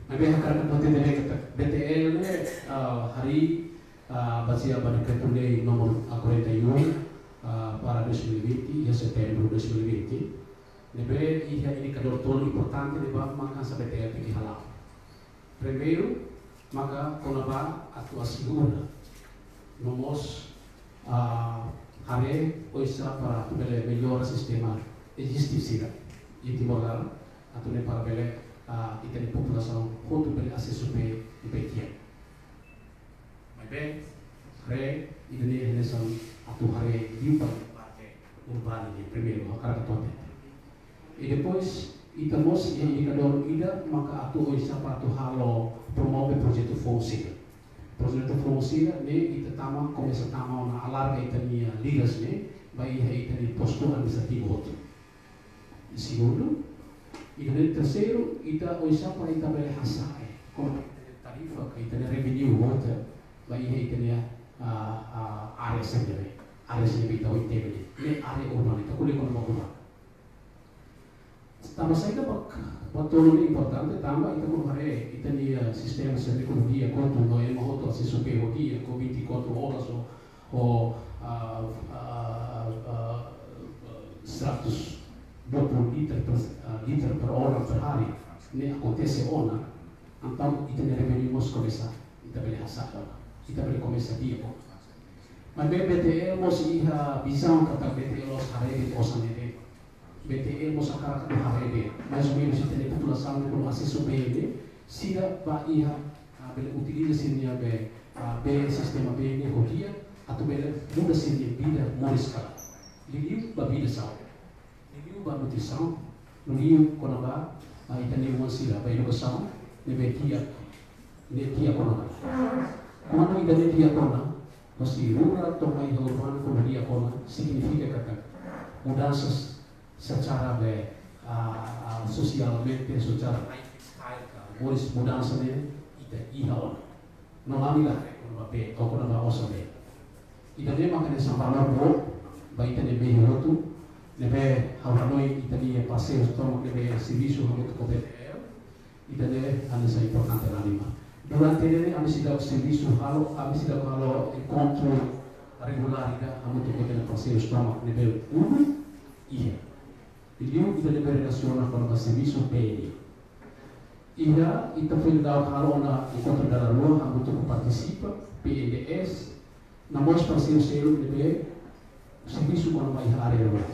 Maibé hakarak atu hatete katak B T L ne'e, ah, harii, ah, bazeia ba Dekretu-Lei númeru, ah, quarenta e um, ah, barra dois mil e vinte, iha setembru dois mil e vinte. Ne'ebé iha indikadór tolu importante ne'ebé mak hanesan B T L tenke hala'o. Primeiru, maka kona-ba atu asegura no mós, ah, haree oinsá para atu bele mellora sistema eziste sira iha Timor laran, atu nune'e para bele, ah, ita-nia populasaun hotu bele asesu bee, bee di'ak. Maibé, haree ida-ne'e hanesan atu haree liu ba parte urbana nian, primeiru, hakarak atu hatete. I depois, ita mós iha indikadór ida maka atu oinsá para atu halo promove projetu foun sira. Projetu foun sira ne'e ita tama, komesa tama ona alarga ita-nia liras ne'e ba iha ita-nia postu administrativu hotu. Segundu, ida-ne'e terseiru, ita oinsá para ita bele hasa'e, kona-ba ita-nia tarifa ka ita-nia revenue water ba iha ita-nia, ah, ah, área sira-ne'e, área sira-ne'ebé ita ohin temi ne'e, ne'e área urbana, ita ko'alia kona-ba urbana. Tanba saida mak, mak tolu ne'e importante, tanba ita kuandu haree ita-nia sistema sira-ne'e kuandu di'ak hotu no ema hotu asesu bee ho di'ak, ho vinte e quatro horas ho, ho, ah, ah, ah, seratus dua puluh liter per, ah, liter per orang per hari, ne'e akontese ona, entaun ita-nia revenue mós komesa, ita bele hasa'e ona, ita bele komesa di'ak ona. Maibé B T L mós iha vizaun katak B T L mós haree de'it osan ne'e de'it. B T L mós hakarak atu haree de'it, mais ou menus ita-nia populasaun ne'ebé asesu bee ne'e, sira bá iha, ah, bele utiliza sira-nia bee, ah, bee, sistema bee ne'e ho di'ak, atu bele muda sira-nia vida moris ka lae. Liuliu ba vida saúde. Liuliu ba nutrisaun, liuliu kona-ba, ah, ita-nia oan sira, ba edukasaun, ne'ebé di'ak, ne'e di'ak ona. Kuandu ida-ne'e di'ak ona, husi rurál to'o mai iha urbanu kuandu di'ak ona, signifika katak mudansa secara be, ah, ah, sosialmente, secara lifestyle ka, moris mudansa ne'e ita iha ona. No ami la haree kona-ba bee, ka kona-ba osan bee. Ida-ne'e mak hanesan valór boot ba ita-nia mehi hotu, ne'ebé ha'u hanoin ita-nia parseiru tomak ne'ebé servisu hamutuk ho B T L, ida-ne'e hanesan importante la halimar. Durante ne'e ami seidauk servisu halo, ami seidauk halo enkontru regulár ida hamutuk ho ita-nia parseiru tomak ne'ebé uluk iha. Liuliu ida-ne'ebé relasiona kona-ba servisu bee nian. Iha, ita foin daudauk halo ona enkontru dala rua, hamutuk ho partisipa, P N D S, no mós parseiru seluk ne'ebé servisu kona-ba iha área rurál.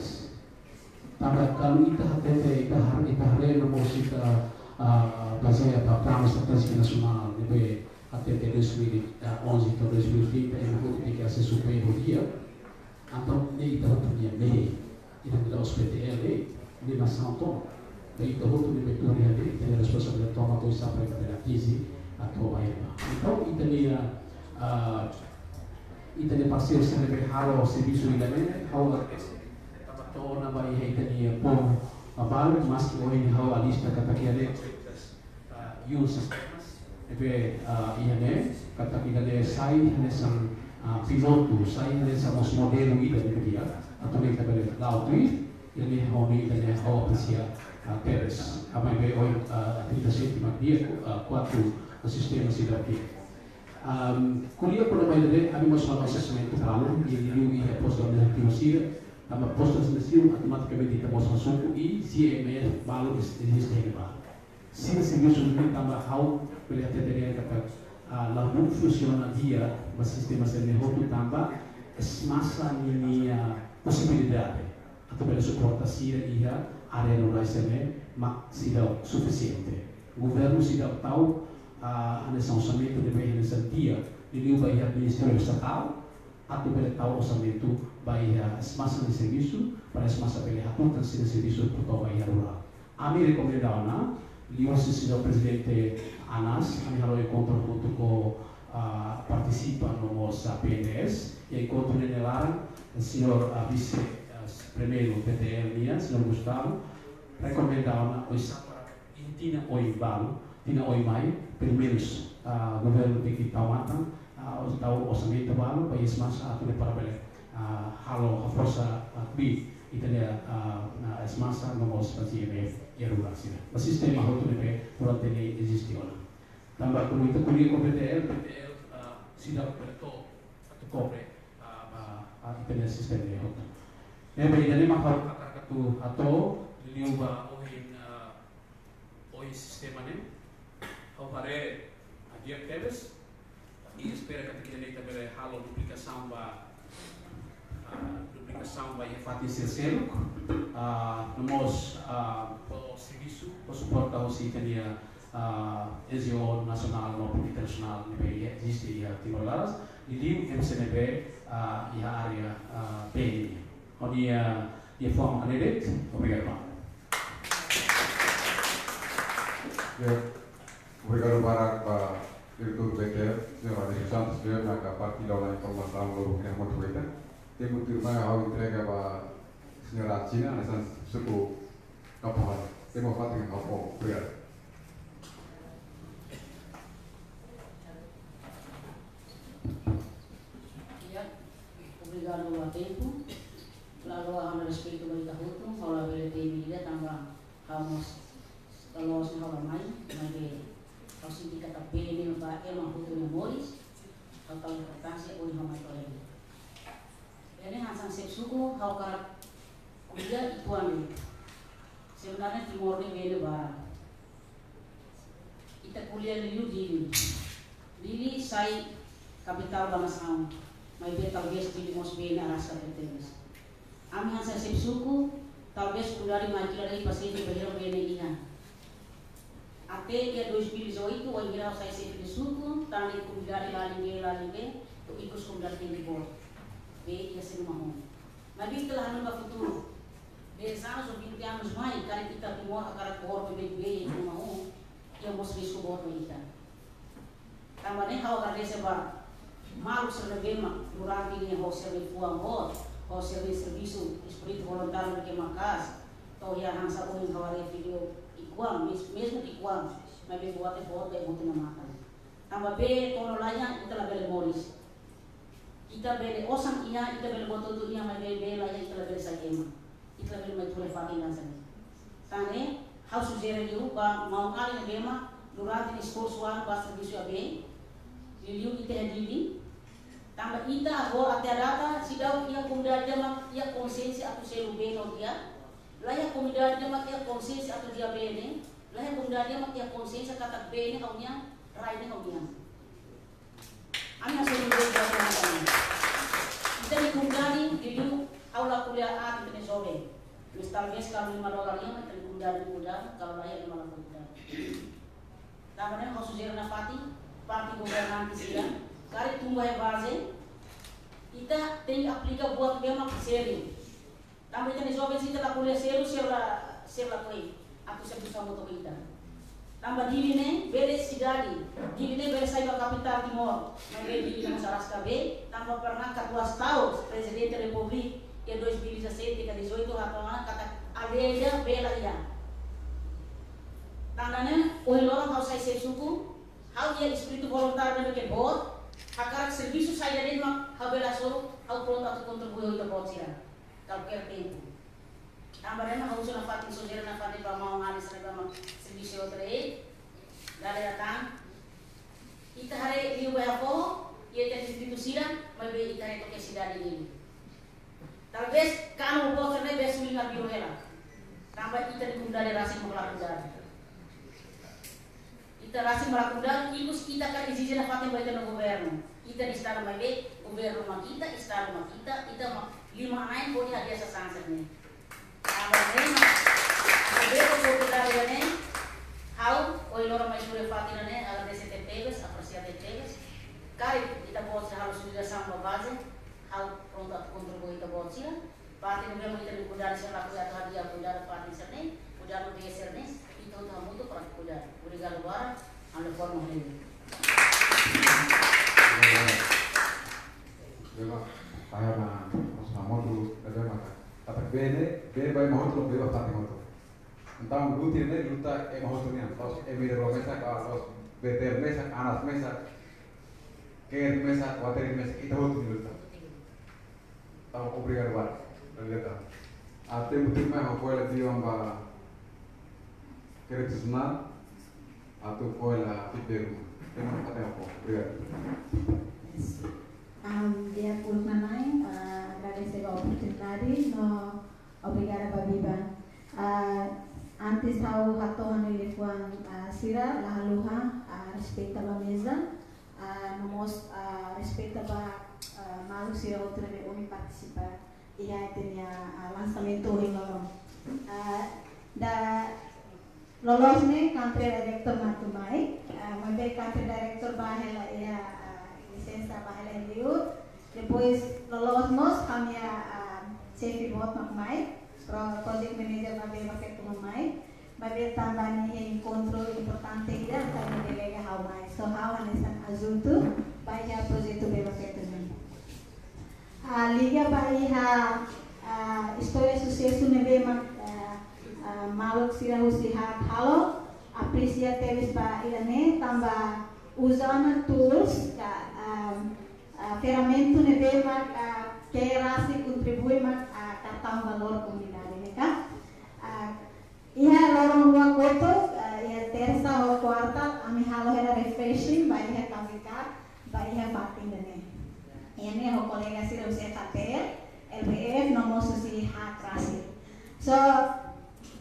Tanba karik ita hatete, ita har-, ita haree no mós ita, ah, bazeia ba Planu Estratéjiku Nasionál ne'ebé hatete dois mil e onze to'o dois mil e trinta, ema hotu tenke asesu bee ho di'ak. Entaun, ne'e ita hotu nia mehi, ita-nia P T L, ne'e nasaun tomak. Ne'e ita hotu ne'ebé tuur iha ne'e, ita-nia responsabilidade tomak atu saida para ita bele atinje atu ba ema. Entaun, ita-nia, ah, ita-nia parseiru sira ne'ebé halo servisu ida-ne'e, ha'u agradese, tanba to'o ona ba iha ita-nia povu balu, maski ohin ha'u alista katak iha ne'e, ah, iha sistema ne'ebé, ah, iha ne'e, katak ida-ne'e sai hanesan, ah, pilotu, sai hanesan mós modelu ida ne'ebé di'ak, atu nune'e ita bele la'o tuir, ida-ne'e ha'u, ida-ne'e ha'u apresia, ah, tebes. Maibé ohin, ah, trinta e sete mak di'ak, ah, kuatru, ah, sistema seidauk di'ak. Am, ko'alia kona-ba ida-ne'e, ami mós halo assessment balu, i liuliu iha postu administrativu sira, tanba postu administrativu automatikamente ita mós hasuku i C M F balu es-, eziste iha ne'ebá. Sira servisu ne'e tanba ha'u bele hatete dehan katak, ah, la bele funsiona di'ak ba sistema sira-ne'e hotu tanba SMASA ninia posibilidade atu bele suporta sira iha área rurál sira-ne'e mak seidauk sufisiente. Governu seidauk tau, ah, hanesan orsamentu ne'ebé hanesan di'ak, liuliu ba iha Ministériu Estatál, atu bele tau orsamentu ba iha SMASA nia servisu, para SMASA bele hatutan sira-nia servisu para to'o ba iha rurál. Ami rekomenda ona, liuhusi señór Prezidente Anas, ami halo enkontru hamutuk ho, ah, partisipa no mós, ah, P N D S, i enkontru ne'e nia laran, señór, ah, Vise, ah, Primeiru P T L nian, señór Gustavo, rekomenda ona, oinsá para iha tinan oin balu, tinan oin mai, pelumenus, ah, governu tenke tau matan, ah, tau orsamentu balu, ba iha SMASA atu nune'e para bele, ah, halo haforsa, ah, kbiit, ita-nia, ah, ah, SMASA no mós C M F iha rurál sira. Ba sistema hotu ne'ebé durante ne'e eziste ona. Tanba komu ita ko'alia ho P T L, P T L, ah, seidauk bele to'o atu kobre, ah, ba, ah, ita-nia sistema ne'e hotu. Ne'ebé ida-ne'e mak ha'u hakarak atu hato'o, liuliu ba ohin, ah, ohin sistema ne'e, ha'u haree, ah, di'ak tebes, i espera katak ita-nia ita bele halo duplikasaun ba, ah, duplikasaun ba iha fatin sira seluk, ah, no mós, ah, fó servisu, fó suporta husi ita-nia, ah, N G O nasionál maupun internasionál ne'ebé iha, eziste iha Timor laran, liuliu M C N B, ah, iha área, ah, bee nian. Ha'u-nia, ah, liafuan mak ne'e de'it, obrigadu barak. Ya, obrigadu barak ba Diretór P T L, señór Adelso Santos, señór, maka partilla ona informasaun lubuk ne'e hamutuk ho ita. Tempu tuirmai ha'u entrega ba señora China, hanesan suku Kapuas. Tempu fatin ho Kapuas. Obrigadu. Ya, obrigadu ba tempu. Laloos ha'u-nia respeitu ba ita hotu, ha'u labele temi ida tanba ha'u mós laloos ne'e ha'u la mai, maibé ha'u sente katak bee ne'e ba ema hotu nia moris, ha'u tau importánsia ohin ha'u mai to'o iha ne'e. Ida-ne'e hanesan xefe suku, ha'u hakarak ko'alia uitoan de'it. Sebenarnya Timor ne'e bee ne'e barak. Ita ko'alia liuliu Dili. Dili sai kapitál ba nasaun, maibé talvés Dili mós bee ne'e araska tebetebes. Ami hanesan xefe suku, talvés komunidade mai kila de'it pasiente bainhira bee ne'e iha. Até iha dois mil e dezoito, wainhira ha'u sai xefe suku, tan ne'e komunidade lalin bee, lalin bee, to'o ikus komunidade tenke boot. Bee iha sira-nia uma hahú. Maibé ita la hanoin ba futuru. Dez anos ou vinte anos mai, karik ita Timor hakarak boot bee, bee iha uma hahú, iha mós risku boot ba ita. Tanba ne'e ha'u agradese ba maluk sira ne'ebé mak durante ne'e ho sira-nia fuan boot, ho sira-nia servisu, espíritu voluntáriu ne'ebé maka'as, to'o iha hanesan ohin ha'u haree vídeo ki'ikoan, mes-, mezmu ki'ikoan, maibé buat ne'e boot ba ema hotu nia matan. Tanba bee to'o laiha ita labele moris. Ita bele osan iha, ita bele buat hotu iha, maibé bee laiha ita labele sai ema. Ita labele mai tuur iha fatin hanesan ne'e. Tan ne'e, ha'u sujere liu ba maun-alin ne'ebé mak durante ne'e esforsu an ba servisu iha bee, liuliu ita iha Dili. Tanba ita agora até à data, seidauk iha komunidade ida mak iha konxiénsia atu selu bee no di'ak. Laiha komunidade ida mak iha konxiénsia atu di'ak bee ne'e. Laiha komunidade ida mak iha konxiénsia katak bee ne'e ha'u-nian, rai ne'e ha'u-nian. Ami hasoru dulu buat yang sama. Ita-nia komunidade, didi'ak, ha'u la ko'alia aat ita-nia joven. Mas talvés kalau lima dolar nian, ita-nia komunidade muda, kalau la iha lima dolar muda. Tanba ne'e ha'u sujere nafatin, parte governante sira, karik tun ba iha baze, ita tenke aplika buat ne'ebé mak sériu. Tanba ita-nia joven sira la ko'alia sériu, sira la, sira la ko'alia atu servisu hamutuk ho ita. Tanba Dili ne'e bele sidade, Dili ne'e bele sai ba kapitál Timor, maibé Dili ne'e mós araska bee, tanba pernah katuas tau, Prezidente Repúblika, iha dois mil e dezassete ka dezoito, hato'o ona katak aldeia bee la iha. Tanba ne'e, ohin loron ha'u sai xefe suku, ha'u iha espíritu voluntáriu ne'ebé boot, hakarak servisu saida de'it mak ha'u bele hasoru, ha'u prontu atu kontribui ho ita-boot sira. Kalkuer tempu. Tanba ne'e mak ha'u husu nafatin, sujere nafatin ba maun-alin sira ne'ebé mak servisu iha outro e, dale atan. Ita haree liu ba iha foho, iha ita-nia distritu sira, maibé ita haree to'o iha sidade Dili. Talvés kanu boot sira-ne'e bele suling arbiru hela. Tanba ita-nia komunidade rasik mak la ko'alia. Ita rasik mak la ko'alia, ikus ita hakarak ezije nafatin ba ita-nia governu. Ita-nia estadu maibé, governu mak ita, estadu mak ita, ita mak lima-na'in hodi hadi'a sasán sira-ne'e. Tanba ne'e mak, ita bele oportunidade ne'e, ha'u, ohin loron mai sujere nafatin ne'e, agradese tebes, apresia tebes. Karik ita-boot sira halo sujere samba baze, ha'u prontu atu kontribui ita-boot sira. Parte ne'ebé mak ita-nia komunidade sira la ko'alia atu hadi'a, ko'alia parte sira-ne'e, ko'alia no bee sira-ne'e, ita hotu hamutuk para ko'alia. Obrigadu barak, ami-nia forma heli. Bema, saya na, mas na motu, bema, kata bee ne'e, bee ba ema hotu, bee ba parte hotu. Entaun, luta ne'e, luta ema hotu nian, la'ós ema ida rua mesak, la'ós B T L mesak, Anas mesak, Keri mesak, Wateri mesak, ita hotu nia luta. Entaun, obrigadu barak. Obrigadu. Ah, tempu tuirmai ha'u fó hela di'ak ba Keri Tusna, atu fó hela feedback. Tempu ka tempu. Obrigadu. Yes. Um, di'ak uluk nanain, ah, agradese ba oportunidade, no obrigada ba Biba. Ah, antes ha'u hato'o ha'u-nia liafuan, ah, sira, la haluha, ah, respeita ba meza, ah, no mós, ah, respeita ba, ah, maluk sira hotu ne'ebé ohin partisipa iha ita-nia, ah, lansamentu ohin loron. Ah, ida loloos ne'e country director mak atu mai, ah, maibé country director bá hela iha, ah, lisensa bá hela iha li'ur. Depois loloos mós ami-nia, ah, xefe boot mak mai, pro-, project manager mak bee ba feto mak mai. Maibé tanba nia iha enkontru importante ida, entaun nia delega ha'u mai. So ha'u hanesan adjuntu ba iha projetu bee ba feto nian. Ah, liga ba iha, ah, istória susesu ne'ebé mak, ah, ah, maluk sira husi haat halo, apresia tebes ba ida-ne'e, tanba uza ona tools ka, ah, ah, ferramentu ne'ebé mak, ah, ke rasik kontribui mak, ah, kartaun valór komunidade ne'e ka. Ah, iha loron rua kotuk, eh, iha tersa ho kuarta, ami halo hela refreshing, ba iha K V K, ba iha fatin ida-ne'e. Iha ne'e ho kolega sira husi F A T L, L B F, no mós husi haat rasik. So,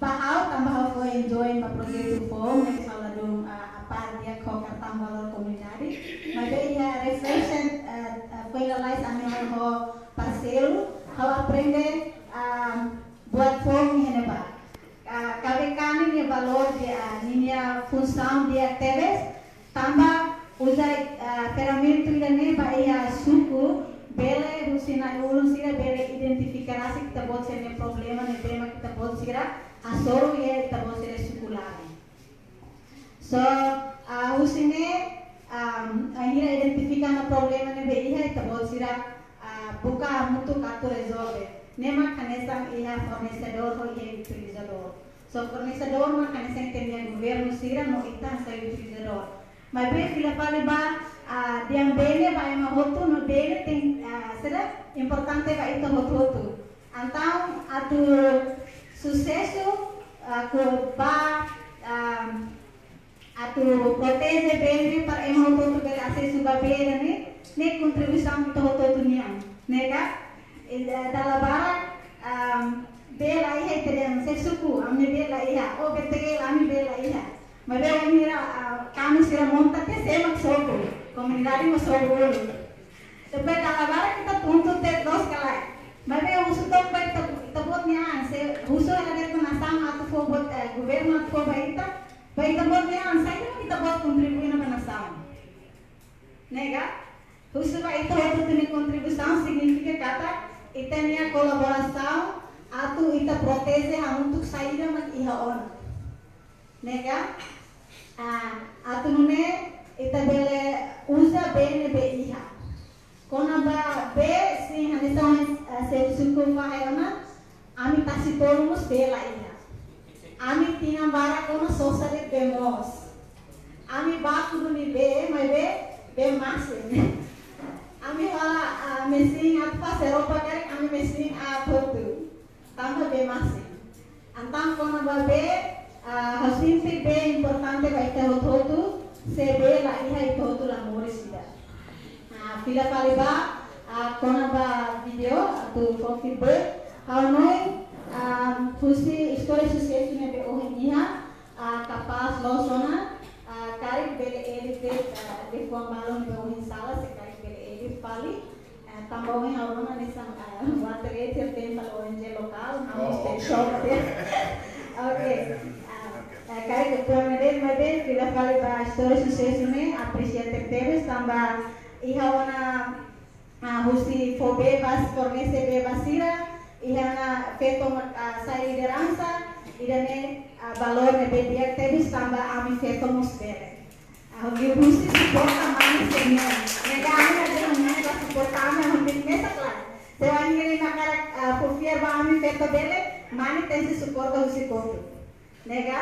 ba ha'u, tanba ha'u foin join ba projetu foun, ne'e ha'u ladún, eh, a par di'ak ho kartaun valór komunidade. Maibé iha refreshing, eh, eh, foin lalais ami halo ho parseiru, ha'u aprende, ah, buat foun iha ne'ebá. Ah, K V K ninia valór di'ak, ah, ninia funsaun di'ak tebes, tanba uza, ah, ferramentu ida-ne'e ba iha suku, bele husi na'in-ulun sira bele identifika rasik ita-boot sira-nia problema ne'ebé mak ita-boot sira hasoru iha ita-boot sira-nia suku laran. So, ah, husi ne'e, ah, bainhira identifika ona problema ne'ebé iha, ita-boot sira, ah, buka hamutuk atu rezolve. Ne'e mak hanesan iha fornesedór ho iha utilizadór. So, fornesedór mak hanesan ita-nia governu sira no ita hanesan utilizadór. Maibé fila fali ba, ah, di'ak-been ba ema hotu no been ne'e, ah, sira importante ba ita hotu-hotu. Entaun, atu susesu, ah, ko ba, ah, atu proteje bee para ema hotu-hotu bele asesu ba bee ne'e, ne'e kontribuisaun ita hotu-hotu nian, ne'e ka? I, ah, dala barak, ah, bee la iha ita dehan, se suku, ami bee la iha, o B T L, ami bee la iha. Maibé bainhira, ah, kanu sira monta tiha, sé mak sobu. Komunidade mós sobu uluk. Depois dala barak ita puntu te dos kala. Maibé husu took ba ita, ita-boot nia an, se husu hela de'it ba nasaun atu fó buat, eh, governu atu fó ba ita, ba ita-boot nia an, saida mak ita-boot kontribui ona ba nasaun. Ne'e ka? Husu ba ita hotu-hotu nia kontribuisaun signifika katak ita-nia kolaborasaun atu ita proteje hamutuk saida mak iha ona. Ne'e ka? Ah, atu nune'e ita bele uza bee ne'ebé iha. Kona-ba bee, sin, hanesan, eh, xefe suku fahe ona, ami tasi-tolu mós bee la iha. Ami tinan barak ona sosa de'it bee moos. Ami baku duni bee, maibé bee masin. Ami hola, ah, mesin atu fase roupa karik, ami mesin aat hotu. Tanba bee masin. Entaun kona-ba bee, ah, ha'u sente bee importante ba ita hotu-hotu, se bee la iha ita hotu la moris ida. Ah, fila fali ba, ah, kona-ba vídeo, atu fó feedback, ha'u hanoin, ah, husi istória susesu ne'ebé ohin iha, ah, kapás loos ona, ah, karik bele edit de'it, ah, liafuan balun ne'ebé ohin sala, se karik bele edit fali. Ah, tanba ohin ha'u rona hanesan, ah, water heater tempa lo O N G lokál, ha'u Oh, mesti okay. shock de'it. Oke. Ah, ah, karik ke tuan de'it, maibé fila fali ba istória susesu ne'e, apresia tebetebes, tanba iha ona, ah, husi fó bee ba, fornese bee ba sira, iha ona feto, ah, sai lideransa, ida-ne'e, ah, valór ne'ebé di'ak tebes tanba ami feto mós bele. Ah, ha'u husi suporta mane sira-ne'e. Ne'e ka ami la dehan mane la suporta ami, ami mesak la. Se ami hakarak, ah, fó fiar ba ami feto bele, mane tenke suporta husi kotuk. Ne'e ka,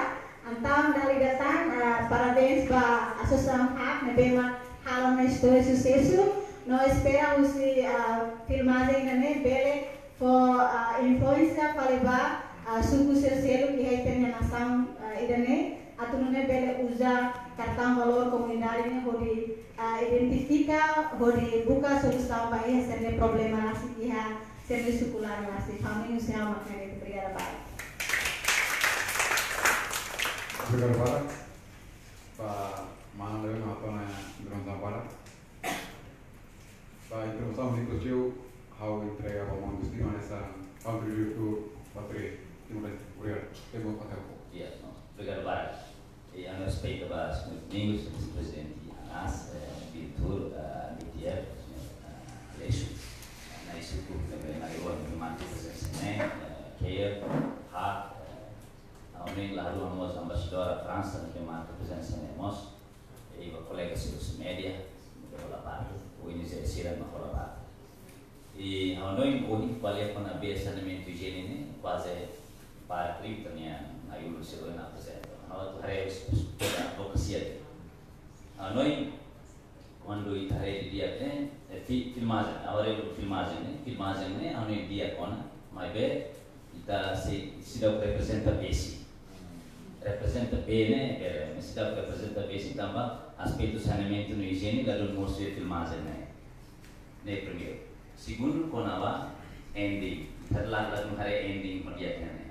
entaun dala ida tan, ah, parabéns ba Asosiasaun HAK, ne'ebé mak halo ona istória susesu, no espera husi, ah, filmajen ida-ne'e bele fó, ah, influénsia fali ba, ah, suku sira seluk iha ita-nia nasaun, ah, ida-ne'e, atu nune'e bele uza kartaun valór komunidade ne'e hodi, ah, identifika, hodi buka solusaun ba iha sira-nia problema rasik iha sira-nia suku laran rasik. Ha'u-nia husi ha'u mak ne'e de'it, obrigada barak. Obrigadu barak. Ba mana Leon, apa na intervensaun barak? Ba intervensaun di Kustiu, ha'u entrega ba maun Agustin, hanesan country director ba Timor-Leste. Obrigadu. Tempu ba tempu. Iya, no. Obrigadu barak. I ami respeita ba señór Domingos, señór prezidente Anas, eh, diretór, eh, B T F, señór, eh, Aleixo, eh, nai suku, ne'ebé nai rua, ne'ebé marka prezensa ne'e, eh, Keir, HAK, eh, ha'u-nia la haluha mós embaixadór Fransa, ne'ebé marka prezensa ne'e mós, i ba kolega sira husi média, ne'ebé hola parte, O N G sira mak hola parte. I ha'u hanoin ohin ko'alia kona-ba saneamentu ijiene ne'e, kuaze para krim tania na yulu sira na aprezenta. Ha'u atu haree husi perspektiva advokasia de'it. Ha'u hanoin kuandu ita haree didi'ak ne'e, eh, fi-, filmajen, ha'u haree filmajen ne'e, filmajen ne'e, ha'u hanoin di'ak ona, maibé, ita sei, seidauk reprezenta besi. Reprezenta bee ne'e, bele, mas seidauk reprezenta besi tanba aspetu saneamentu no ijiene ladún mosu iha filmajen ne'e. Ne'e primeiru. Segundu, kona-ba ending. Ita la, ladún haree ending ho di'ak ne'e.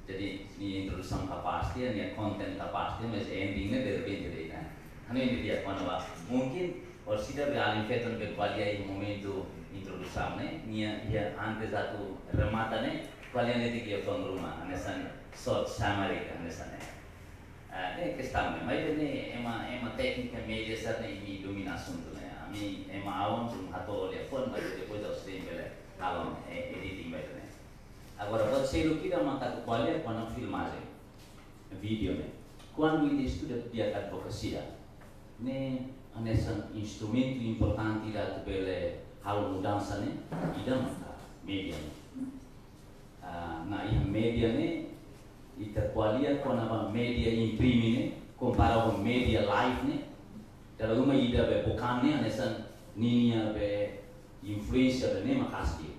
Jadi, nia introdusaun kapás tiha, nia konten kapás tiha, mas ending ne'e derrepente de'it ona. Hanoin di'ak kona-ba, mungkin, orsida be alin feto ne'ebé ko'alia iha momentu introdusaun ne'e, nia, nia antes atu remata ne'e, ko'alia netik iha foun ruma, hanesan short summary ka, hanesan ne'e. Ah, ne'e kestaun ne'e, maibé ne'e ema, ema téknika média sira-ne'e imi domina asuntu ne'e. Ami ema awan dun hato'o liafuan, maibé depois ha'u sei bele halo, eh, editing ba ida-ne'e. Agora, buat seluk ida mak atu ko'alia kona-ba filmajen, vídeo ne'e. Kuandu ita estuda di'ak advokasia, ne'e hanesan instrumentu importante ida atu bele halo mudansa ne'e, ida maka média ne'e. Ah, na iha média ne'e, ita ko'alia kona-ba média imprime ne'e, kompara ho média live ne'e, dala ruma ida be bokan ne'e, hanesan ninia be influénsia be ne'e maka'as liu.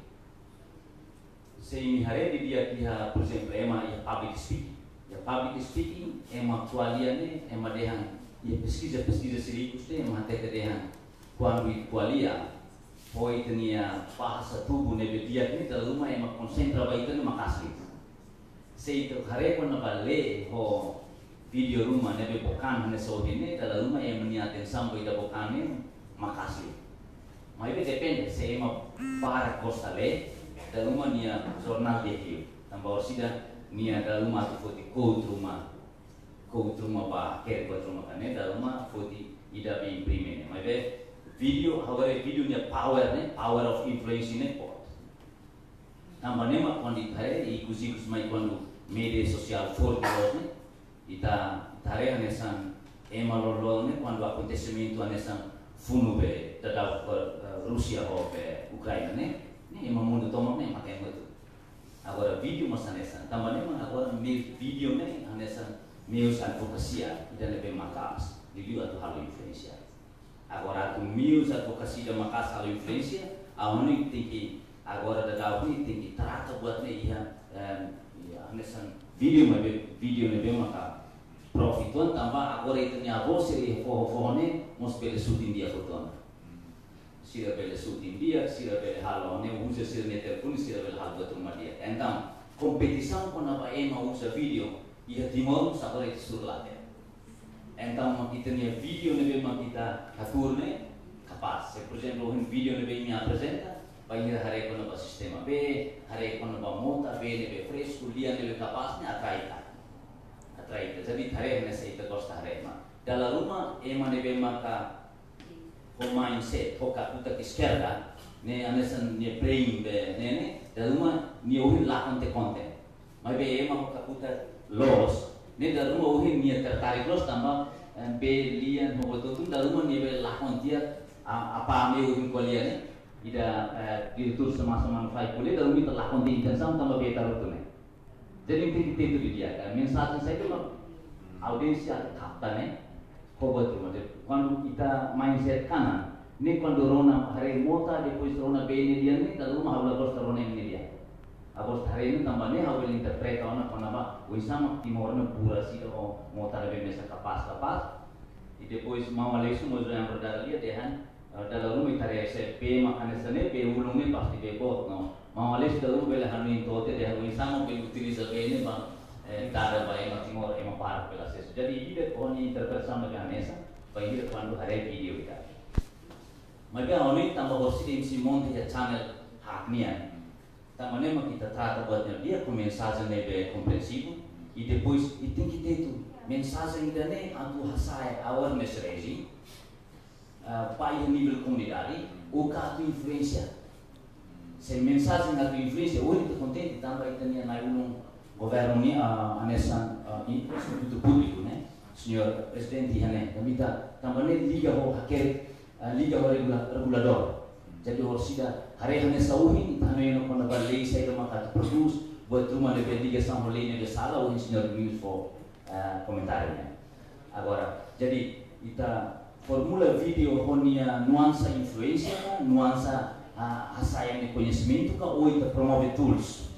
Se imi haree didi'ak iha, por ezemplu, ema iha public speaking. Iha public speaking, ema ko'alia ne'e, ema dehan, iha peskiza, peskiza sira ikus ne'e, ema hatete dehan, kuandu ita ko'alia, ho ita-nia bahasa tubuh ne'ebé di'ak ne'e, dala ruma ema konsentra ba ita ne'e maka'as liu. Se ita haree kona-ba lee ho vídeo ruma ne'ebé bokan hanesan ohin ne'e, dala ruma ema nia atensaun ba ida bokan ne'e maka'as liu. Maibé depende, se ema barak gosta lee, dala ruma nia jornál di'ak liu. Tanba orsida nia dala ruma atu foti quote ruma, quote ruma ba, hakerek quote ruma ka ne'e, dala ruma foti ida be imprime ne'e. Maibé vídeo, agora vídeo nia power ne'e, power of influence ne'e boot. Tanba ne'e mak kuandu ita haree, ikus-ikus mai kuandu média sosiál forte loos ne'e, ita, ita haree hanesan ema loroloron ne'e kuandu akontesimentu hanesan funu be daudaun, eh, Rúsia ho be Ukraina ne'e, ne'e ema mundu tomak ne'e mak ema hotu. Agora vídeo mós hanesan, tanba ne'e mak agora meius vídeo ne'e hanesan meius advokasia ida ne'ebé maka'as, liuliu atu halo influénsia. Agora atu meius advokasia ida maka'as halo influénsia, ha'u hanoin tenke, agora daudaun ne'e tenke trata buat ne'e iha, em, iha hanesan vídeo, maibé vídeo ne'ebé maka profit uitoan, tanba agora ita-nia avó sira iha foho-foho ne'e mós bele shooting di'ak uitoan. Sira bele shooting di'ak, sira bele halo ne'e, uza sira-nia telefone, sira bele halo buat ruma di'ak. Entaun, kompetisaun kona-ba ema uza vídeo iha Timor mós agora ita suru la hatene. Entaun, mak ita-nia vídeo ne'ebé mak ita hatuur ne'e kapás. Se, por ezemplu, ohin vídeo ne'ebé imi aprezenta, bainhira haree kona-ba sistema B, haree kona-ba mota B ne'ebé fresku, lia ne'ebé kapás ne'e atrai ita. Atrai ita. Jadi, haree hanesan ita gosta haree mak. Dala ruma ema ne'ebé maka ho mindset, ho kakutak eskerda, ne'e hanesan nia brain be ne'e, ne'e, dala ruma nia ohin lakon tiha konten. Maibé ema ho kakutak loos, ne'e dala ruma ohin nia tertarik loos tanba, eh, be lian ho buat hotu, dala ruma nia bele lakon tiha, a, apa ami ohin ko'alia ne'e, ida, eh, diretór sama-sama no fai ko'alia, dala ruma ita lakon tiha intensaun tanba be ita hotu ne'e. Jadi, tenke tetu didi'ak, kan? Mensajen saida mak audiénsia kapta ne'e, ho buat ruma. Jadi, kuandu ita mindset kanan, ne'e kuandu rona haree mota, depois rona be ne'e dehan ne'e, dala ruma ha'u la gosta rona ne'e dehan. Ha'u gosta haree ne'e tanba ne'e ha'u bele interpreta ona kona-ba, oinsá mak Timor ne'e buras ida ho mota ne'ebé mesak kapás-kapás. I depois maun Aleixo mós yang berdara dia dehan, eh, dala ruma ita haree se be mak hanesan ne'e, be ulun ne'e pasti be boot no. Maun Aleixo dala ruma bele hanoin to'o tiha dehan oinsá mak bele utiliza be ne'e ba, eh, dada ba ema Timor, ema barak bele asesu. Jadi, ida ho nia interpretasaun ne'ebé hanesan, bainhira kuandu haree vídeo ida. Maibé ha'u hanoin tanba orsida imi sei monta iha channel haat nian. Tanba ne'e mak ita trata buat ne'e di'ak ho mensajen ne'ebé komprensivu. I depois, ita tenke tetu mensajen ida-ne'e atu hasa'e awareness raising, ah, ba iha nivel komunidade, ou ka atu influénsia. Se mensajen atu influénsia, ohin ita kontente tanba ita-nia na'i-ulun governu nian, ah, hanesan, ah, in-, institutu públiku, ne'e? Señór Prezidente iha ne'e, tanba ita, tanba ne'e liga ho hakerek, ah, liga ho regula-, reguladór. Jadi, orsida haree hanesan ohin, ita hanoin ona kona-ba lei saida maka atu prodús, buat ruma ne'ebé ligasaun ho lei ne'ebé sala, ohin Señór Domingos fó, ah, komentáriu ne'e. Agora, jadi, ita formula vídeo ho nia nuansa influénsia ka, nuansa, ah, hasa'e nia koñesimentu ka, ou ita promove tools.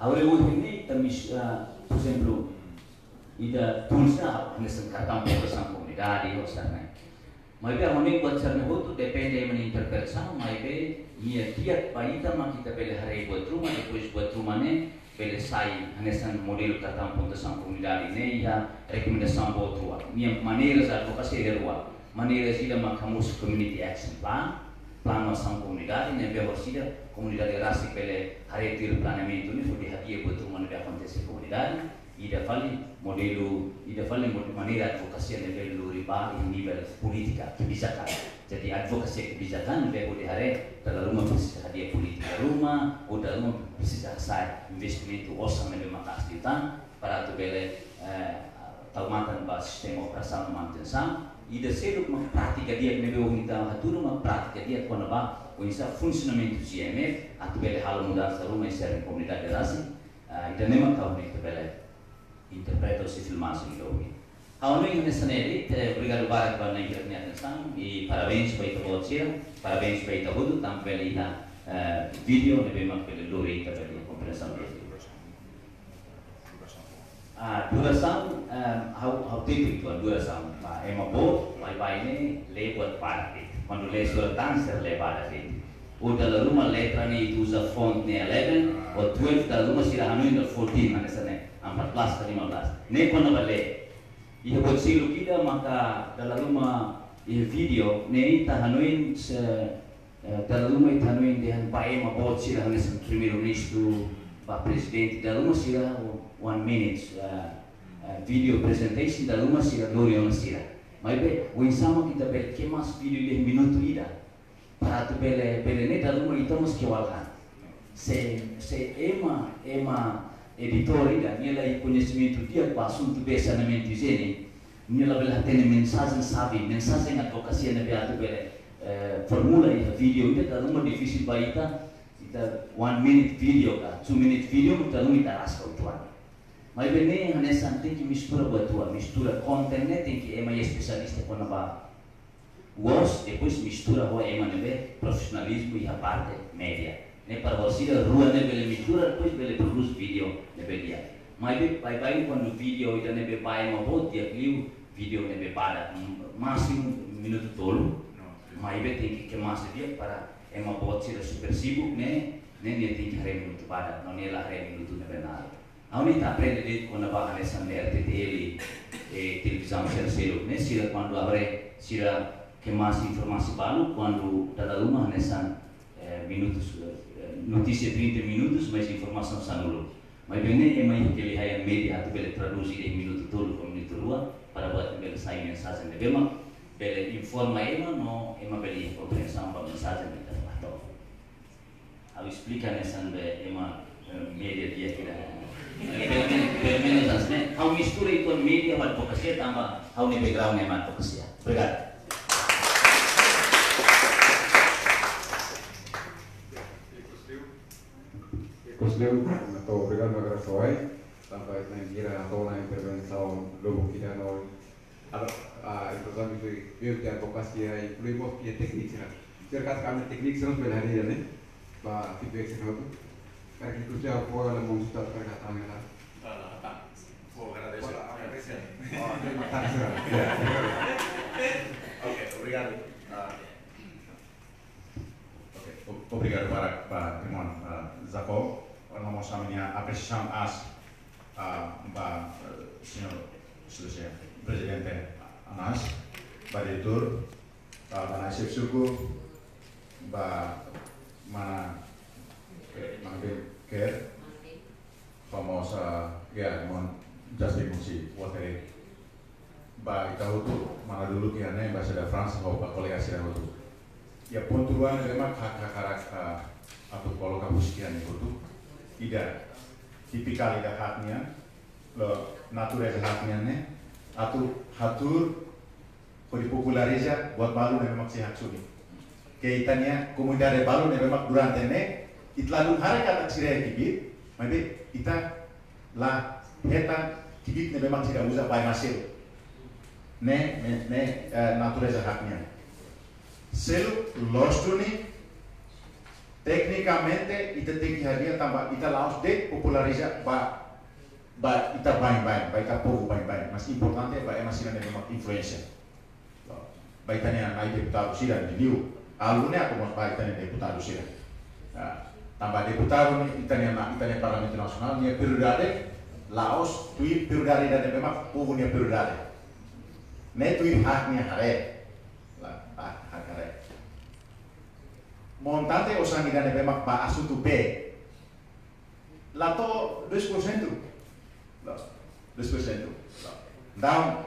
Agora, ohin ne'e ita mis-, ah, por ezemplu, ida tools ka, hanesan kartaun pontuasaun komunidade, ou sira-ne'e. Maibé, ha'u hanoin buat sira-ne'e hotu depende ema nia interpretasaun, maibé, nia di'ak ba ita mak ita bele haree buat ruma, depois buat ruma ne'e, bele sai hanesan modelu kartaun pontuasaun komunidade ne'e iha rekomendasaun boot rua. Nia maneiras advokasia iha rua. Maneiras ida mak hamosu community action plan, planu asaun komunidade, ne'ebé orsida komunidade rasik bele haree tuir planeamentu ne'e hodi hadi'a buat ruma ne'ebé akontese iha komunidade. Ida fali modelu, ida fali mod-, maneira advokasia ne'ebé lori ba iha nivel polítika, kebijakan. Jadi, advokasia kebijakan ne'ebé hodi haree, dala ruma presiza hadi'a polítika ruma, ou dala ruma presiza hasa'e investimentu osan ne'ebé maka'as liután, para atu bele, eh, tau matan ba sistema operasaun no manutensaun. Ida seluk mak prátika di'ak ne'ebé ohin ita hatudu mak prátika di'ak kona-ba oinsá funsionamentu G M F, atu bele halo mudansa ruma iha sira-nia komunidade rasik. Ah, ida-ne'e mak ha'u hanoin ita bele interpreta husi filmajen ida ohin. Ha'u hanoin hanesan ne'e de'it, eh, obrigadu barak ba Na'i Hirak nia atensaun, i parabéns ba ita-boot sira, parabéns ba ita hotu, tanba bele iha, eh, vídeo ne'ebé mak bele lori ita ba iha komprensaun di'ak. Ah, durasaun, eh, ha'u, ha'u tetu uitoan durasaun, ba ema boot, baibain ne'e, lee buat badak de'it. Kuandu lee surat tan, sira lee badak de'it. Ou dala ruma letra ne'e ita uza font ne'e eleven, ou twelve, dala ruma sira hanoin dehan fourteen, hanesan ne'e, empat belas ka lima belas. Ne'e kona-ba lee. Iha buat seluk ida maka dala ruma Iha vídeo ne'e ita hanoin se, eh, dala ruma ita hanoin dehan ba ema boot sira hanesan Primeiru-Ministru, ba Prezidente, dala ruma sira one minute, eh, eh, video presentation, dala ruma sira lori ona sira. Maibé, oinsá mak ita bele kemas vídeo iha minutu ida. Para atu bele, bele ne'e dala ruma ita mós kewalahan. Se, se ema, ema editór ida, nia la iha koñesimentu di'ak ba asuntu be saneamentu ijiene, nia labele hatene mensajen xave, mensajen advokasia ne'ebé atu bele, eh, formula iha vídeo ida, dala ruma difisil ba ita, ita one minute video ka, two minute video, mak dala ruma ita rasik uitoan. Maibé ne'e hanesan tenke mistura buat rua, mistura konten ne'e tenke ema iha espesialista kona-ba loos, depois mistura ho ema ne'ebé profisionalizmu iha parte média. Ne'e para orsida rua ne'e bele mistura, depois bele prodús vídeo ne'ebé di'ak. Maibé baibain kuandu vídeo ida ne'ebé ba ema boot di'ak liu, vídeo ne'ebé badak, m-, másimu minutu tolu. Maibé tenke kemas di'ak para ema boot sira super sibuk ne'e, ne'e nia tenke haree minutu badak, no nia la haree minutu ne'ebé naruk. Ha'u ne'e ita aprende de'it kona-ba hanesan R T T L, eh, televizaun sira seluk ne'e, sira kuandu abre, sira kemas informasi balu kuandu dala ruma hanesan, eh, minutus, eh, notísia trinta minutus, mais informasaun sanulu. Maibé ne'e ema iha kelihaian média atu bele tradús iha minutu tolu ka minutu rua, para buat bele sai mensajen ne'ebé mak bele informa ema no ema bele iha komprensaun ba mensajen ne'ebé mak atu. Ha'u esplika hanesan be ema, eh, média di'ak ida. Eh, pelo men-, pelo menos hanesan ne'e, ha'u mistura uitoan média ho advokasia tanba ha'u-nia background ema advokasia. Obrigadu. Ikus liu, entaun obrigadu ba Graça Wai, tanba ita-nia gira atu ona intervensaun lubuk ida no, ah, ah, intervensaun iha advokasia, inklui mós iha tékniku sira. Sira karik ami tékniku sira bele haree ne'e, ba feedback sira hotu. Karik ikus liu, fó hela mós ita karik hatán hela. Ah, hatán. Fó agradese. Fó agradese. Ah, terima kasih. Ya. Oke, obrigadu. Ah. Oke, o-, obrigadu barak ba irmaun, ah, Jacob. Ha'u mós ha'u-nia apresiasaun aas, ah, ba, eh, señór, señór Prezidente Anas, ba diretór, ah, ba nai xefe suku, ba mana, eh, mana Ben Ker, famosa, ya, mon, Justin Musi, Watere. Ba ita hotu, mana dulu ki ane, ba sira Fransa, ho ba kolega sira hotu. Ya, pontu rua ne'ebé mak ha'u hakarak, ah, atu koloka husi ita-nia hotu. Ida, tipikál ida haat nian, loos, natureza haat nian ne'e, atu hatuur, hodi populariza buat balu ne'ebé mak sei haksoit. Ke ita-nia komunidade balu ne'ebé mak durante ne'e, ita ladún haree katak sira iha kbiit, maibé ita la hetan kbiit ne'ebé mak sira uza ba ema seluk. Ne'e, ne'e, ne'e, eh, natureza haat nian. Seluk loos duni, teknikamente, ita tenke hadi'a tanba ita la'ós de'it populariza ba, ba ita baibain, ba ita povu baibain. Mas importante ba ema sira ne'ebé mak influénsia. Ba ita-nia nai deputadu sira ne'e liu, halo ne'e atu mós ba ita-nia deputadu sira. Ah, tanba deputadu ne'e ita-nia na, ita-nia Parlamentu Nasionál, nia prioridade la'ós tuir prioridade ida ne'ebé mak povu nia prioridade. Ne'e tuir hak nia haree. Lae, ah, hak haree. Montante osan ida ne'ebé mak ba asuntu be. La to'o dois por cento. Loos, dois por cento. Loos. Entaun,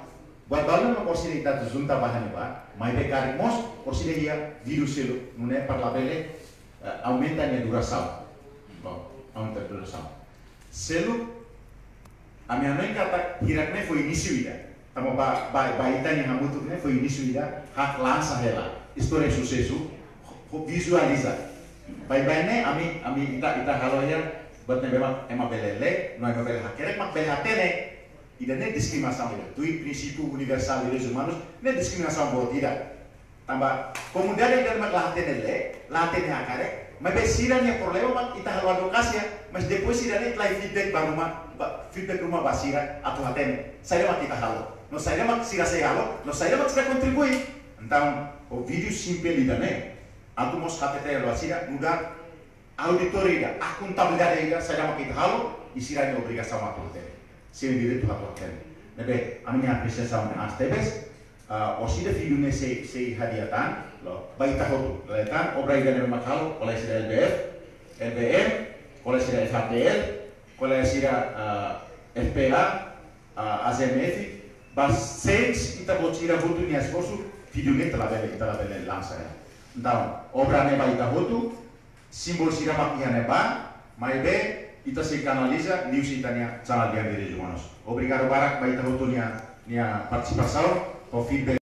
buat balu ne'e orsida ita atu junta ba ne'ebá, maibé karik mós orsida iha vídeo seluk, nune'e para labele, eh, aumenta nia durasaun. Bom, aumenta durasaun. Seluk, ami hanoin katak hirak ne'e foin inísiu ida. Tanba ba, ba, ba ita-nia hamutuk ne'e foin inísiu ida, ha'u lansa hela. Istória susesu, ho, ho vizualiza. Baibain ne'e, ami, ami ita, ita halo iha, buat ne'ebé mak ema bele lee, no ema bele hakerek, mak bele hatene. Ida-ne'e diskriminasaun ida. Tuir prinsípiu universál direitus umanus, ne'e diskriminasaun boot ida. Tanba komunidade ida mak la hatene lee, la hatene hakerek, maibé sira-nia problema mak ita halo advokasia, mas depois sira-ne'e ita lori feedback ba ruma, ba, feedback ruma ba sira atu hatene saida mak ita halo, no saida mak sira sei halo, no saida mak sira kontribui. Entaun, ho vídeo simples ida-ne'e, atu mós hatete ba sira, nu'udar auditór ida, akontabilidade ida, saida mak ita halo, i sira-nia obrigasaun atu hatene. Sira-nia direitu atu hatene. Ne'ebé, ami-nia apresiasaun aas tebes, ah, orsida vídeo ne'e sei, sei hadi'a tan, loos, ba ita hotu. Lalehan obra ida ne'ebé mak halo, kolega sira L B F, L B M, kolega sira F H T L, kolega sira, ah, F P A, ah, A Z M F, ba sente ita-boot sira hotu nia esforsu, vídeo ne'e ita labele, ita labele lansa, ya. Entaun, obra ne'e ba ita hotu, símbolu sira mak iha ne'ebá, maibé ita sei kanaliza liuhusi ita-nia channel Diário Direitos Humanos. Obrigadu barak ba ita hotu nia, nia partisipasaun, ho feedback.